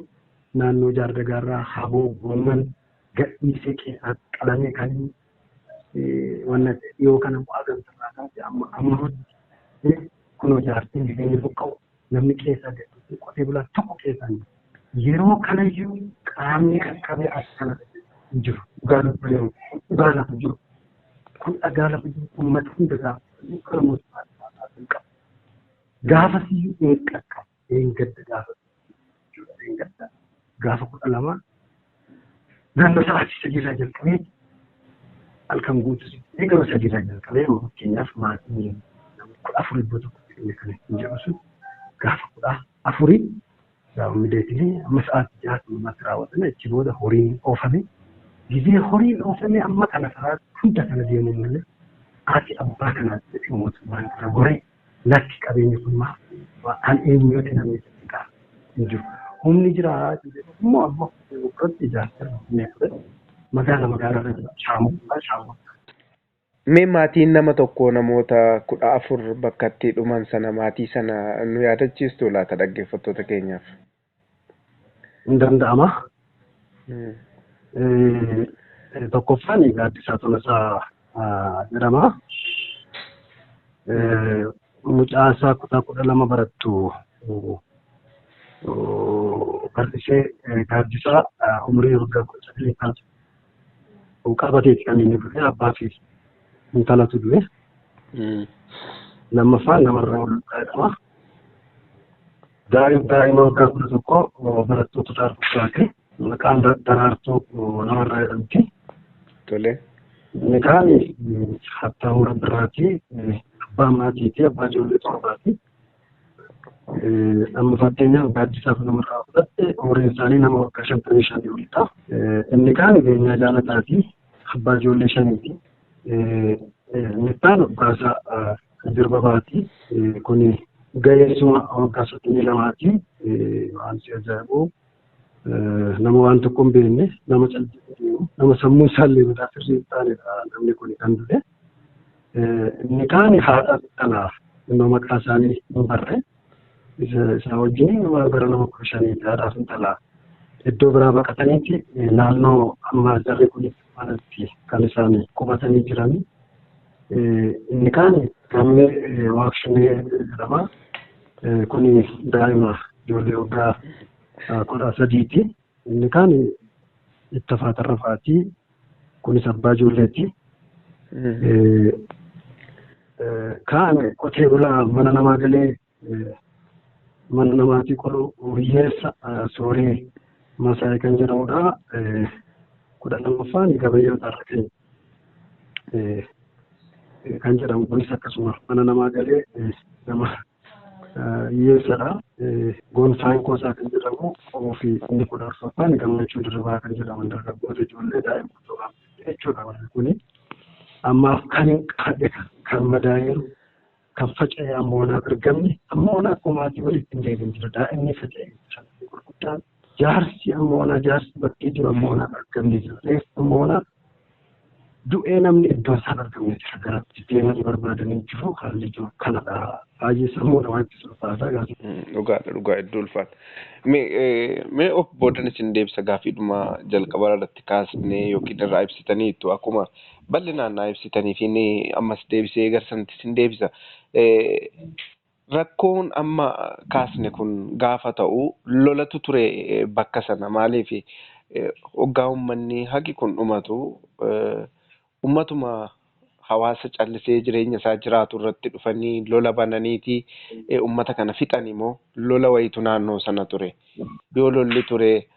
naannoo Jaardagaarraa haboo goomman gadhiisee keessaa qalamee kan wanna dhiyoo kana bu'aa gamtarraa kaasee amma amurutti kunoo jaartiin jireenya buqqa'u namni keessaa gadhiisee qotee bulaa tokko keessaa hin jiru. Yeroo kanayyuu qaamni qaqqabee as kana hin jiru. Dhugaa dubbii dhugaa lafa jiru. Kun dhagaa lafa jiru uummata hunda gaafa kana mootummaa hin qabu. Gaafasiyyuu hin qaqqabu. Hin gadda gaafa jechuudha. Hin gadda gaafa 12 naannoo sa'aatii sadiirraa jalqabee halkan guutuu gara sadiirraa jalqabee, fakkeenyaaf maatiin nama 14 iddoo tokkotti dhimma kana hin jedhu sun gaafa 14 gaafa mideetilee amma sa'aatii 6 ammatti raawwatame. Achi booda horiin oofame. Gizee horiin oofame amma kana karaa hunda kana deemuun malee haati abbaa kanaatti jedhee mootummaan irra goree lakki qabeenyi kun maaf kan eenyuuti namni xixiqqaa hin jiru. Humni jira immoo amma irratti ijaarsa ture magaala magaalaa irra shaamuu shaamuu. Mee maatiin nama tokko namoota 14 bakka itti dhuman sana maatii sana nu yaadachiistu laata dhaggeeffattoota keenyaaf? Hin danda'ama. Tokkoffaan Gaaddisaa Tolasaa jedhama. Mucaa isaa kutaa 12 barattu barsiisee Gaaddisaa umurii waggaa 19 taatu qabateeti kan inni dhufe, abbaa fi intalatu du'e. Lammaffaan Namarraa Olluqaa jedhama. Daa'ima waggaa 11 barattuu kutaa arfaffaati. Maqaan Daraartuu Namarraa jedhamti. Tole. Inni kaan Habtaamuu Rabbirraati. Abbaa maatiiti. Abbaa ijoollee torbaati. Amma fakkeenyaaf Gaaddisaaf Namarraa fudhatte umuriin isaanii nama waggaa 55 olidha. Inni kaan Beenyaa Jaalataati. Abbaa ijoollee shaniiti. Inni kaan Abbaasaa Dirbabaati. Kuni ga'eessuma waggaa 32ti. Waan si ajaa'ibu nama waan tokko hin beekne, nama callisee deemu, nama sammuu isaallee mataa sirrii hin taanedha namni kun kan du'e. Inni kaan haadha kanaaf innoo maqaa isaanii hin barre isaa wajjin nama gara nama 15ti, haadhaaf intalaa iddoo biraa baqataniiti naannoo amma jarri kun manatti kan isaan qubatanii jiran. Inni kaan Gammee Waaqshimee jedhama. Kuni daa'ima ijoollee waggaa 13ti. Inni kaan Ittafaa Tarrafaati. Kunis abbaa ijoolleeti. Kaan qotee bulaa mana namaa galee mana namaatii qolu hiyyeessa Sooree Masaayii kan jedhamudha. 12ffaan Gabayyoo Tarrafee kan jedhamu, kunis akkasuma mana namaa galee nama hiyyeessadha. Gonfaan Koosaa kan jedhamu fi inni 14ffaan Gammachuu Dirribaa kan jedhaman dargaggoota ijoollee daa'ima jechuudha warri kuni. Ammaaf kan hin qabne, kan madaa'eeru, kan faca'e amma onaaf argamne, amma onaa akkuma maatii walitti hin deebiin jira. Daa'imni faca'e jira. Gurguddaan jaarsi amma onaa jaarsi bakkee jiru amma onaaf argamne jira. Reeffa amma onaa Du'ee namni iddoo isaan argamne jira garatti deemanii barbaadanii jiru haalli jiru kanadha. Baay'ee sammuu namaatti ulfaata gaafa. Dhugaadha dhugaa hedduu ulfaata. Mee of boodan isin deebisa gaaffiidhuma jalqaba irratti kaasnee yookiin irraa ibsitaniitu akkuma bal'inaan naa ibsitanii fi inni ammas deebisee garsantti isin deebisa. Rakkoon amma kaasne kun gaafa ta'u lolatu ture bakka sana maaliif hoggaa uummanni haqi kun dhumatu uummatuma hawaasa callisee jireenya isaa jiraatu irratti dhufanii lola bananiiti uummata kana fixan immoo lola wayitu naannoo sana ture. Yoo lolli ture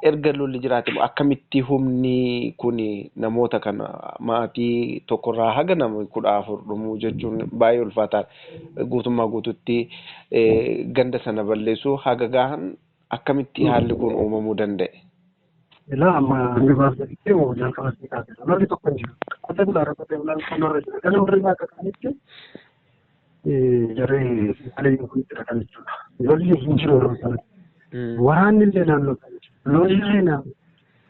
erga lolli jiraate akkamitti humni kun namoota kana maatii tokkorraa haga nama 14 dhumuu jechuun baay'ee ulfaataadha. Guutummaa guututti ganda sana balleessuu haga gahan akkamitti haalli kun uumamuu danda'e? Ilaa amma hanga baasee jalqaba si kaasee lolli tokko hin jiru. Qotee bulaa qotee bulaan qonnarra jira. Kana warri akka kaanitti jarri alayyiin kun itti dhaqan jechuudha. Lolli hin jiru yeroo sanatti. Waraanni illee naannoo sana jiru. Lolli illee naannoo.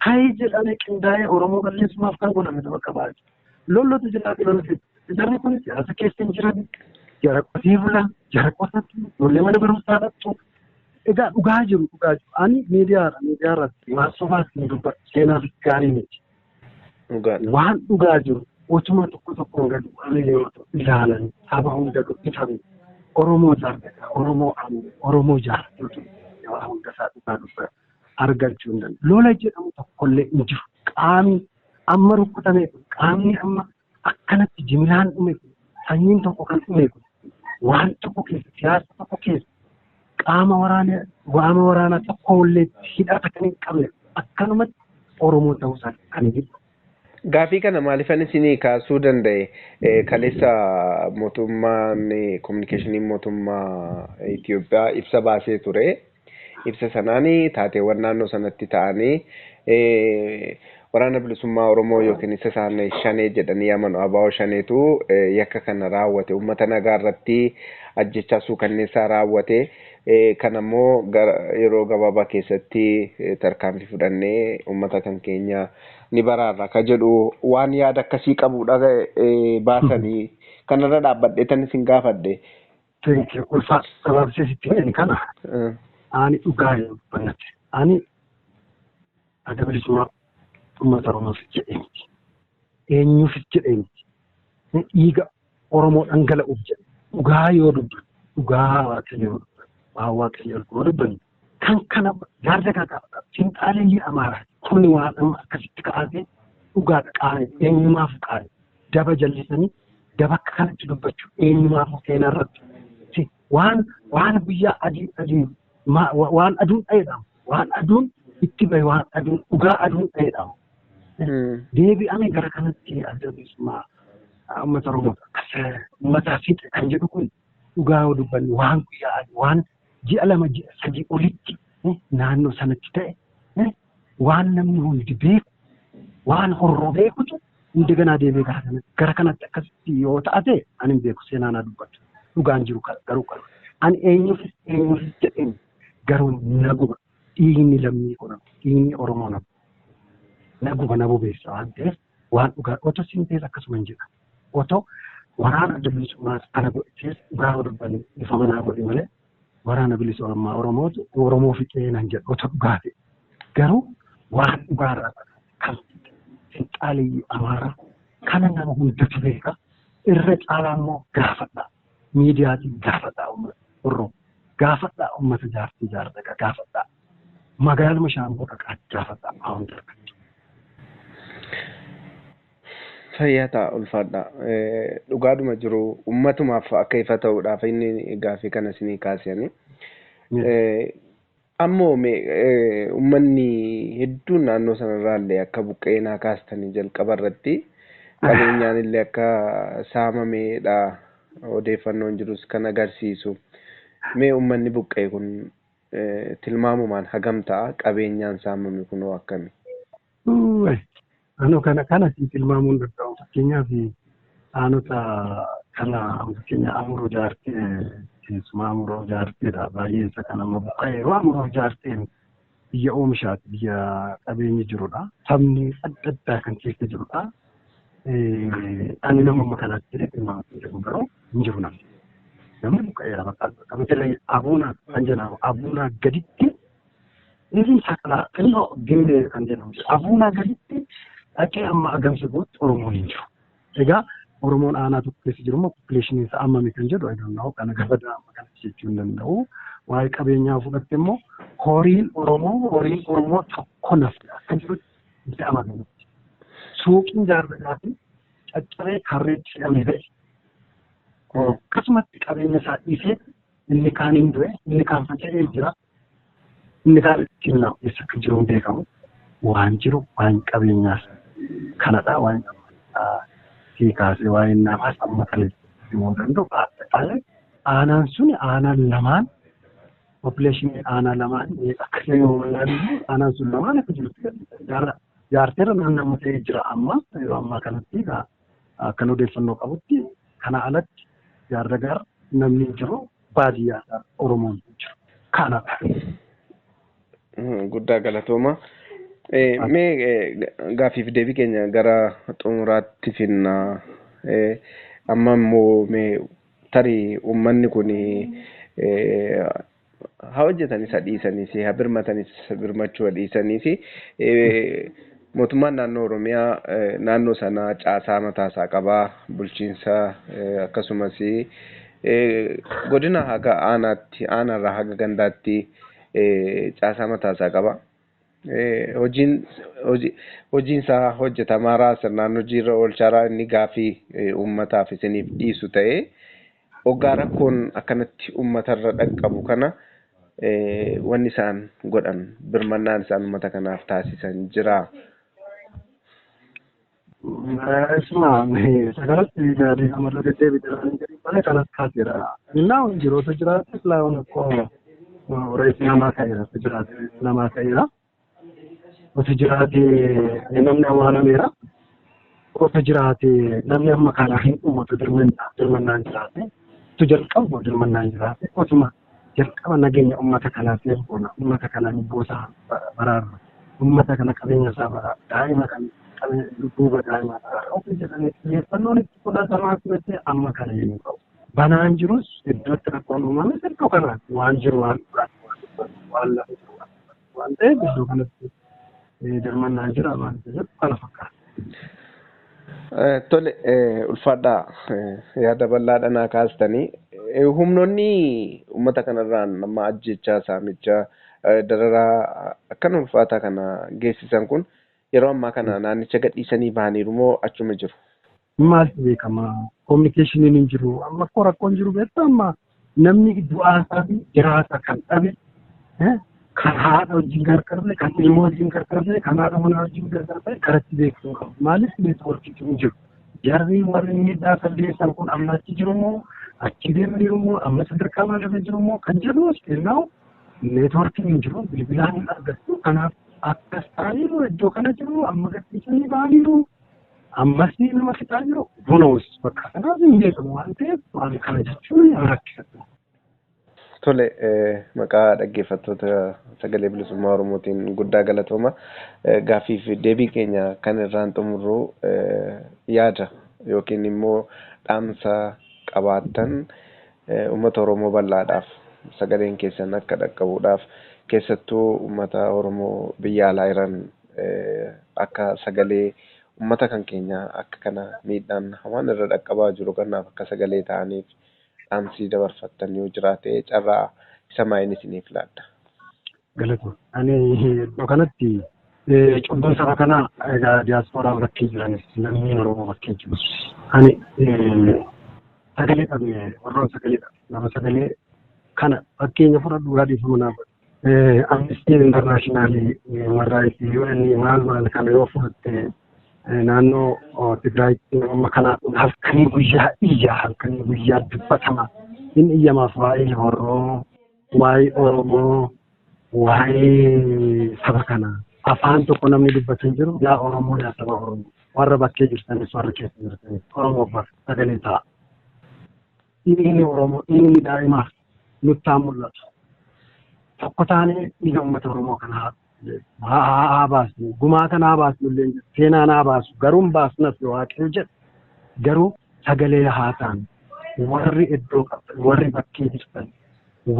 Hayi jedhamee qindaa'ee Oromoo balleessumaaf kan godhame bakka baay'ee. Lollotu jiraate lolli. Jarri kun siyaasa keessa hin jiran. Jara qotee bulaa, jara qotatu, ijoollee mana barumsaa dhaqxu. Egaa dhugaa jiru dhugaa jiru. Ani miidiyaadha miidiyaa irratti waan sobaas hin dubbadhu seenaaf gaarii miti. Waan dhugaa jiru otuma tokko tokkoon gadi bu'anii yoo ilaalan saba hunda dubbifame Oromoo jaarraa Oromoo amne Oromoo jaarraa waa hunda isaa dhugaa dubbatu argachuu hin danda'u. Lola jedhamu tokkollee hin jiru. Qaamni amma rukkutame kun qaamni amma akkanatti jimilaan dhume kun sanyiin tokko kan dhume kun waan tokko keessa siyaasa tokko keessa qaama waraanaa tokko illee hidhata kan hin qabne akkanumatti Oromoo ta'uu isaa kan jiru. Gaaffii kana maaliifan isinii kaasuu danda'e kaleessa mootummaan kominikeeshinii mootummaa Itoophiyaa ibsa baasee ture. Ibsa sanaan taateewwan naannoo sanatti ta'anii waraana bilisummaa Oromoo yookiin isa isaan shanee jedhanii amanu ABO shaneetu yakka kana raawwate uummata nagaa irratti ajjechaa suukanneessaa raawwate. Kan ammoo yeroo gabaabaa keessatti tarkaanfii fudhannee uummata kan keenya ni baraarra ka jedhu waan yaada akkasii qabudha baasanii kanarra dhaabbadheetan isin gaafadhe. Ulfaata gabaabsee sitti himeen kana ani dhugaa yoo dubbannate ani adda bilisummaa uummata Oromoof jedhee miti. Eenyuufis jedhee miti. Dhiiga Oromoo dhangala'uuf jedhe dhugaa yoo dubbanne dhugaa waaqayyo yoo dubbanne waan waaqayyo yoo dubbanne kan kana jaardagaa qaba finxaaleeyyii Amaaraa kun waan amma akkasitti kaa'ate dhugaadha qaane eenyumaaf qaane daba jallisanii daba akka kanatti dubbachuu eenyumaaf seenaa irratti waan guyyaa adii adii waan aduun dha'eedhaam waan aduun itti bahe waan aduun dhugaa aduun dha'eedhaam. Deebi'ame gara kanatti adda bilisummaa uummata Oromoo akkas uummataa fixe kan jedhu kun dhugaa yoo dubbanne waan guyyaa adii waan ji'a 2 ji'a 3 olitti naannoo sanatti ta'e waan namni hundi beeku waan horroo beekutu hindeganaa deebi'ee gara kanatti akkasitti yoo ta'ate ani hin beeku seenaa naa dubbatu dhugaan jiru garuu kana ani eenyuufis eenyuufis jedheen garuu na guba dhiigni lammii kun dhiigni Oromoo na guba na bobeessa waan ta'eef waan dhugaa otoo siin ta'es akkasuma hin jedha otoo waraana adda bilisummaa kana godhatees dhugaa dubbanne ifa manaa godhe malee waraana bilisummaa Oromootu Oromoo fixee nan jedha otoo dhugaa ta'e garuu waan dhugaarraa kan finxaaleeyyii Amaaraa kana nama hundatu beeka irra caalaa immoo gaafadhaa miidiyaatiin gaafadhaa uummata Oromoo gaafadhaa uummata jaartii jaardagaa gaafadhaa magaaluma Shaamboo dhaqaa gaafadhaa haa hunda argattu. Fayyaa ta'a ulfaadha. Dhugaadhuma jiru uummatumaaf akka ifa ta'uudhaaf inni gaaffii kana isinii kaasanii. Ammoo uummanni hedduun naannoo sanarraa illee akka buqqeenaa kaastanii jalqaba irratti qabeenyaan illee akka saamameedha odeeffannoon jirus kan agarsiisu. Mee uummanni buqqee kun tilmaamumaan hagam ta'a qabeenyaan saamame kunoo akkami? Anoo kana si tilmaamuu hin danda'u. Fakkeenyaaf aanota kana fakkeenya Amuroo jaartee keessumaa Amuroo jaarteedha. Baay'ee isa kan amma buqqa'eeru Amuroo jaarteen Biyya oomishaati, biyya qabeenyi jirudha. Sabni adda addaa kan keessa jirudha. Ani nama amma kanaatti jedhee tilmaamatti jedhu garuu hin jiru namni. Namni buqqa'eera bakka bakka betelay Abuunaa kan jedhamu Abuunaa gaditti inni saqalaa xinnoo Gimbee kan jedhamu Abuunaa gaditti dhaqee amma agamsa gootti Oromoon hin jiru. Egaa Oromoon aanaa tokko keessa jiru immoo populationiin isaa ammami kan jedhu I don't know kana gabada amma kanatti jechuu hin danda'u. Waa'ee qabeenyaa fudhatte immoo horiin Oromoo tokko nafti akka jirutti ji'a magaalatti. Suuqiin Jaardagaa fi caccabee harreetti fe'amee ba'e. Akkasumatti qabeenya isaa dhiisee inni kaan hin du'e, inni kaan faca'ee jira. Inni kaan ittiin eessa akka jiru hin beekamu. Waan jiru waan qabeenyaas kanadha. Waan sii kaasee waa'ee namaas amma kana himuu danda'u. Addaqaalee aanaan suni aanaan lamaan population aanaa lamaan akka yoo ilaallu aanaan sun lamaan akka jirutti Jaarteerra naannoo ta'ee jira amma yeroo ammaa kanatti akkan odeeffannoo qabutti. Kana alatti Jaardagaa namni hin jiru, baadiyyaa Oromoon hin jiru. Kanadha. Guddaa galatooma. Mee gaaffiif deebii keenya gara xumuraatti finna. Amma immoo mee tarii uummanni kun haa hojjetanis haa dhiisanis, haa birmatanis birmachuu haa dhiisanis, mootummaan naannoo Oromiyaa naannoo sana caasaa mataasaa qabaa, bulchiinsa akkasumas godina haga aanaatti, aanaarraa haga gandaatti caasaa mataasaa qaba. Hojiin hojiin isaa hojjetamaara, sirnaan hojiirra oolchaaraa, inni gaafii uummataaf isiniif dhiisu ta'ee, hoggaa rakkoon akkanatti uummatarra dhaqqabu kana wanni isaan godhan, birmannaan isaan uummata kanaaf taasisan jira? Isuma sagalatti gaarii namarra deddeebi'ee jedhu malee kanas kaaseera. Innaa jiroota jiraate silaa akkoo reeffi namaa ka'eera, jiraate namaa ka'eera. Otu jiraate namni awwaalameera. Otu jiraate namni amma kana hin dhumatu, dirmannaan jiraate. Otu jalqabu dirmannaan jiraate, otuma jalqaba nageenya uummata kanaaf eeguuna, uummata kana lubbuu isaa baraarra, uummata kana qabeenya isaa baraarra, daa'ima kan duuba daa'ima baraarra ofi jedhanii xiyyeeffannoon itti fudhatamaa turte amma kana hin qabu. Banaan jirus iddootti rakkoon uumames iddoo kanaatti waan jiru waan dhugaati waan dubbatu waan lafa jiru waan dubbatu waan ta'eef iddoo kanatti dirmannaan jira waan ta'eef kana fakkaata. Tole, ulfaadhaa, yaada bal'aadha naa kaastanii. Humnoonni uummata kanarraan nama ajjechaa, saamichaa, dararaa akkana ulfaataa kana geessisan kun yeroo ammaa kana naannicha gadhiisanii bahaniiru moo achuma jiru? Maaltu beekama? Communicationiin hin jiru. Amma akkoo rakkoon jiru beektaa, amma namni du'aasaa fi jiraata kan dhabe, kan haadha wajjin gargar ta'e, kan ilmoo wajjin gargar ta'e, kan haadha manaa wajjin gargar ta'e karatti beeksisuu qabu. Maaliif networkiitu hin jiru? Jarri warri miidhaa salleessan kun amma achi jiru moo achi deemaniiru moo amma sadarkaa maalirra jiru moo kan jedhu kennaa networkiin hin jiru, bilbilaan hin argattu. Kanaaf akkas ta'aniiru, iddoo kana jiru, amma gadhiisanii ba'aniiru. Ammas nama fixaa jiru bunuus bakka kanaaf hin beekamu waan ta'eef waan kana jechuun rakkisadha. Tole, maqaa dhaggeeffattoota Sagalee Bilisummaa Oromootiin guddaa galatooma. Gaaffiif deebii keenya kan irraan xumurru yaada yookiin immoo dhaamsa qabaattan uummata Oromoo bal'aadhaaf sagaleen keessan akka dhaqqabuudhaaf, keessattuu uummata Oromoo biyya alaa jiran akka sagalee uummata kan keenya akka kana miidhaan hamaan irra dhaqqabaa jiru kanaaf akka sagalee ta'aniif dhaamsi dabarfattan yoo jiraate carraa isa maayin isiniif laadha. Galatoon. Ani iddoo kanatti cubbuun saba kanaa egaa diyaaspooraa bakkee jiranis, lammiin Oromoo bakkee jirus. Ani sagalee dhabe, warroon sagalee dhabe, nama sagalee kana fakkeenya fudhadhu dhiifama naaf. Amnesty International, Human Rights, UN, maal maal kana yoo fudhatte, naannoo Tigraayitti nama kana halkanii guyyaa iyya, halkanii guyyaa dubbatama. Inni iyyamaaf waa'ee Horroo, waa'ee Oromoo, waa'ee saba kanaa. Afaan tokko namni dubbatu hin jiru. Yaa Oromoo, yaa saba Oromoo. Warra bakkee jirtanis, warra keessa jirtanis, Oromoof bara sagalee ta'a. Dhiigni Oromoo, dhiigni daa'imaa nutti haa mul'atu. Tokko taanee dhiiga uummata Oromoo kana haa baasnu, gumaa kana haa baasnu illee seenaan haa baasu, garuu hin baasnas yoo Waaqayyo jedhe garuu sagalee haa taanu. Warri iddoo qabdan, warri bakkee jirtan,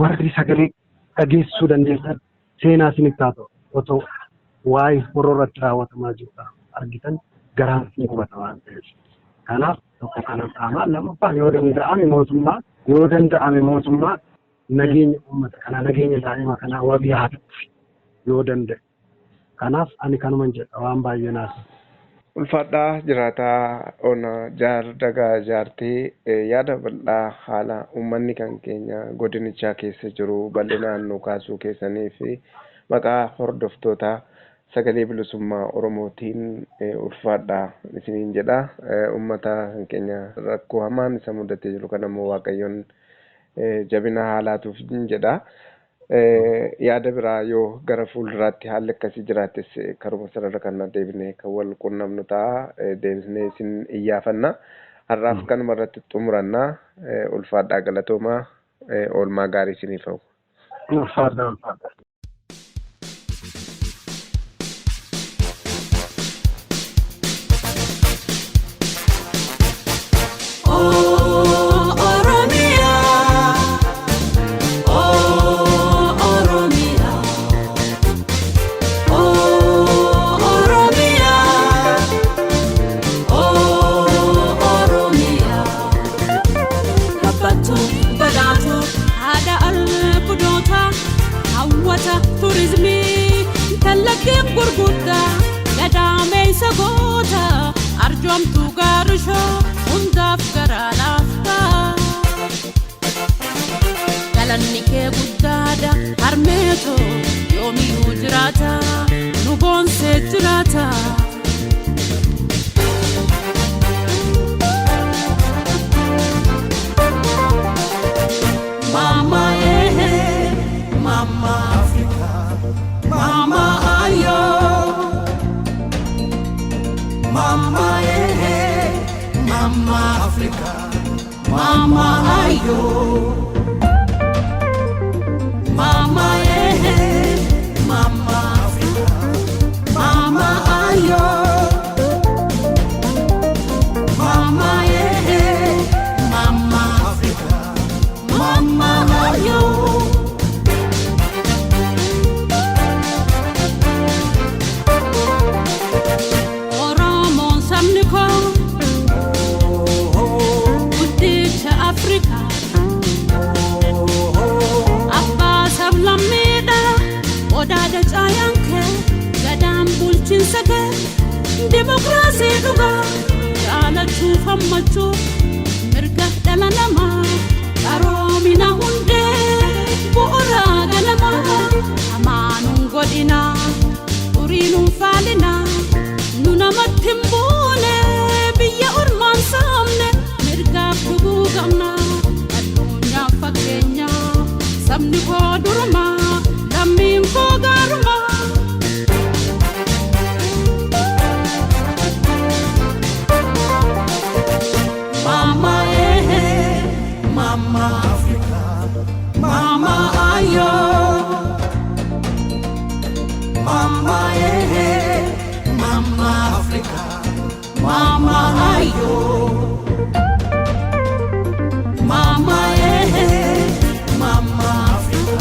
warri sagalee dhageessisuu dandeessan seenaa isinitti haa ta'u. Otoo waa'ee Horroo irratti raawwatamaa jiru argitan garaan isin gubata waan ta'eef. Kanaaf tokko kana dhaamaa, lammaffaa yoo danda'ame mootummaa yoo danda'ame mootummaa nageenya uummata kanaa, nageenya daa'ima kanaa wabii haa ta'uuf yoo danda'e. Kanaaf ani kanuman jedha, waan baay'ee naasa. Ulfaadhaa jiraataa ona Jaardagaa Jaartee, yaada bal'aa haala uummanni kan keenya godinichaa keessa jiru bal'inaan nu kaasuu keessanii fi maqaa hordoftoota Sagalee Bilisummaa Oromootiin ulfaadhaa isiniin jedha. Uummata kan keenya rakkoo hamaan isa mudatee jiru kan ammoo Waaqayyoon jabina haalaatuuf jedha. Yaada biraa yoo gara fuulduraatti haalli akkasii jiraates karuma sarara kana deebinee kan wal qunnamnu ta'a. Deebisnee isin iyyaafanna. Har'aaf kanuma irratti xumuranna. Ulfaadhaa, galatoomaa, oolmaa gaarii isiniif hawwa. Ulfaadhaa, ulfaadhaa. Hawwata turizimii kallaggeen gurguddaa gadaameessa goota arjoomtuu gaarishoo hundaaf garaa laaftaa. Galanni kee guddaadha harmeetoo, yoomiyyuu jiraata, nu boonsee jiraata. Mama eh, Mama Africa, Mama ayo. Mama eh, Mama Africa, Mama ayo. Mama eh, Mama Africa, Mama ayo. Mama eh, Mama Africa, Mama ayo. Oromoon sabni koo guddicha Afrikaa, abbaa sablammiidha, odaadha caayaan kee, gadaan bulchiinsa kee dimokiraasii dhugaa, jaalachuuf hammachuu mirga dhala namaa, qaroomina hundee bu'uuraa ganamaa. Hamaanuun godhinaa, xuriinuun faalinaa, nu namatti hin buune, biyya ormaan saamne, mirgaaf dhuguu qabna, addunyaaf fakkeenya, sabni koo durumaa, lammiin koo gaarumaa. Mama eh, Mama Africa, Mama ayo. Mama eh, Mama Africa, Mama ayo. Mama eh, Mama Africa,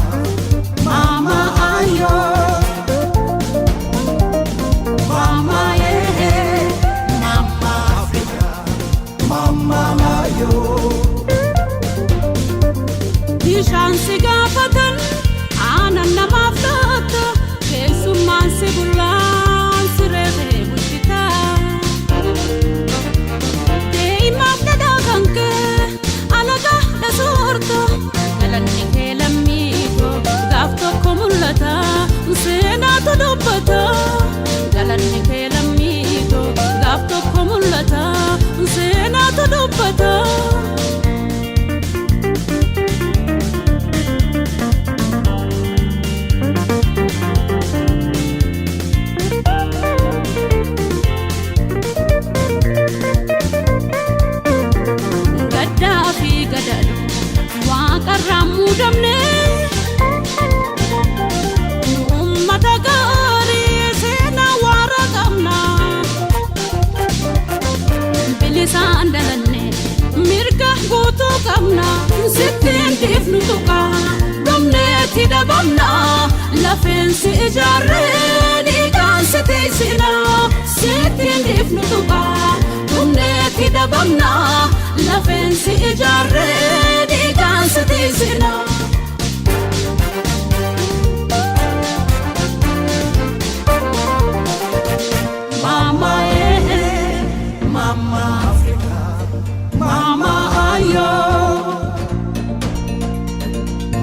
Mama ayo. Mama eh, Mama Africa, Mama ayo. Bishaan si gaafatan aannan namaaf laatta, keessummaan si bullaan si reebee bulchita. Dee'imaaf dhadhaa kan kee alagaa dhasoorta, galanni kee lammiitoo gaaf tokko mul'ata, seenaatu dubbata. Galanni kee lammiitoo gaaf tokko mul'ata, seenaatu dubbata. Gaddaa fi gadadoo waaqarraa muudamne. dhiifnu tuqaa dhumneetti dhabamna lafeensi ijaarree dhiigaan si teessina sittiin dhiifnu tuqaa dhumneetti dhabamna lafeensi ijaarree dhiigaan si teessina. Mama eh, mama Africa, mama ayo.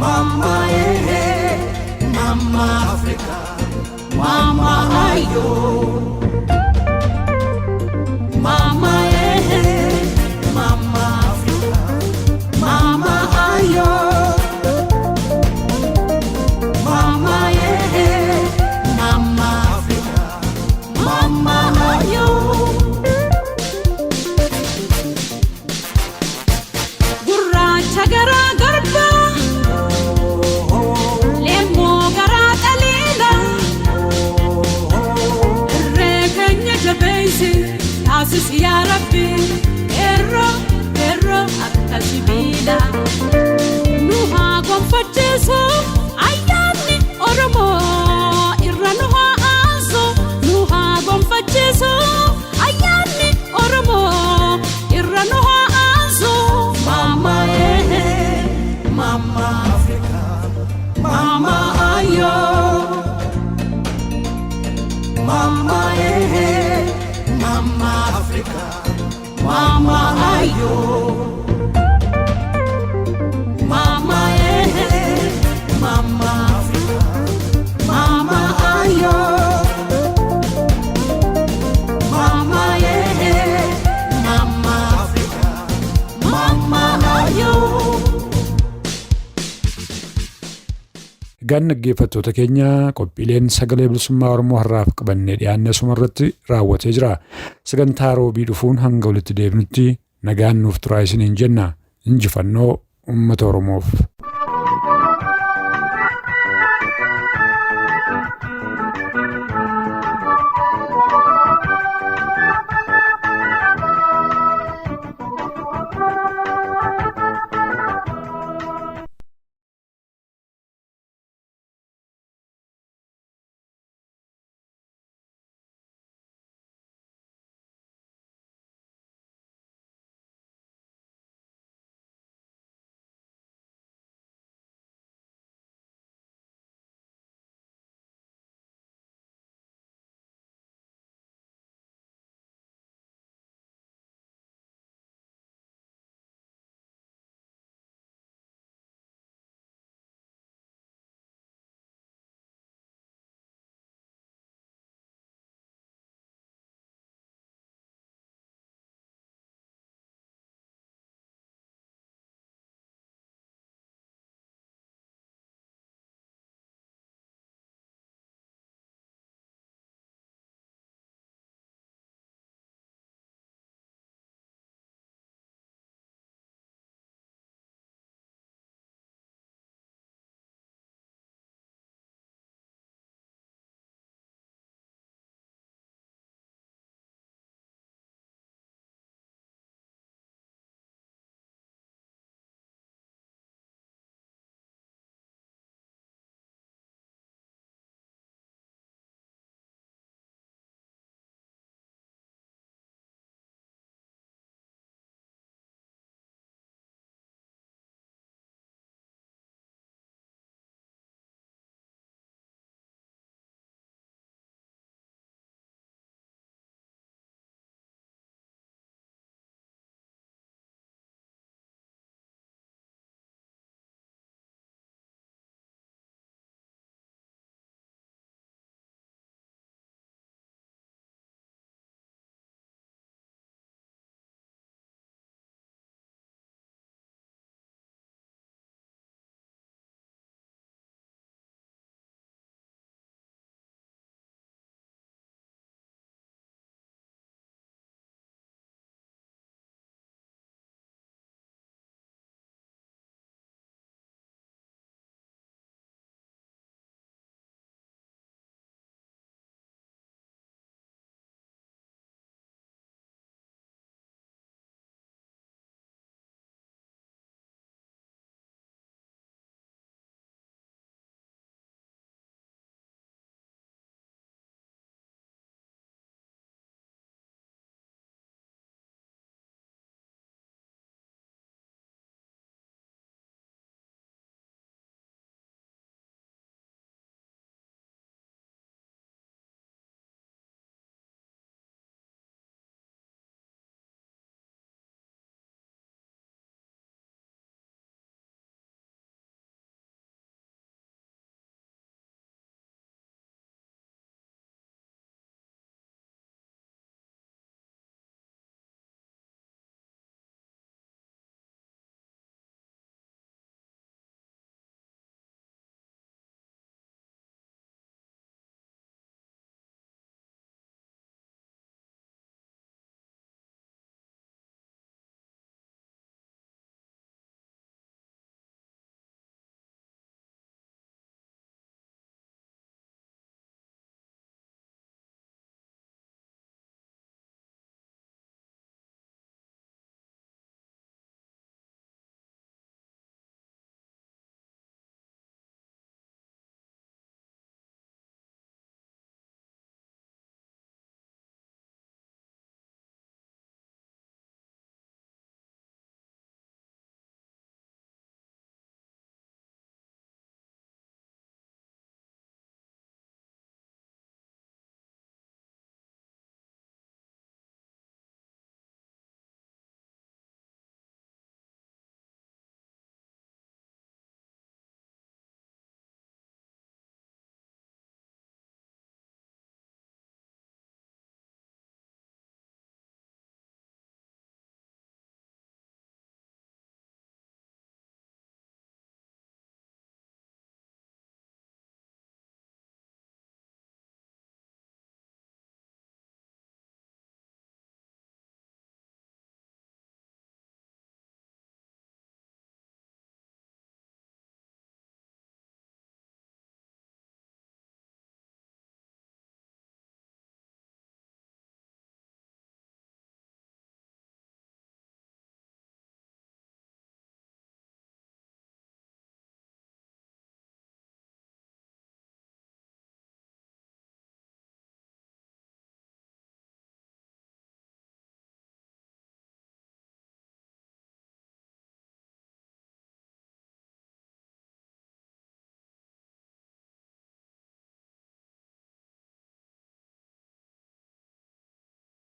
Mama eh, mama Africa, mama ayo. Mama eh, mama Africa, mama ayo. Mama eh, mama Africa, mama ayo. Gurraacha garaa garbaa, leemmoo garaa qaliila, irree keenya jabeessi taasisi yaa Rabbi, qeerroo qeerroo akka sibiila. Nu haa gonfachiisu ayyaanni Oromoo irra nu haa aansu, nu haa gonfachiisu ayyaanni Oromoo irra nu haa aansu. Mama eh, mama Africa, mama ayo. Mama eh, mama Africa, mama ayo. Mama eh, mama Africa, mama ayo. Mama eh, mama Africa, mama ayo. Egaan dhaggeeffattoota keenya, qophiileen Sagalee Bilisummaa Oromoo har'aaf qabannee dhiyaanne asuma irratti raawwatee jira. Sagantaa Roobii dhufuun hanga walitti deebinutti nagaan nuuf turaa isiniin jenna. Injifannoo uummata Oromoof.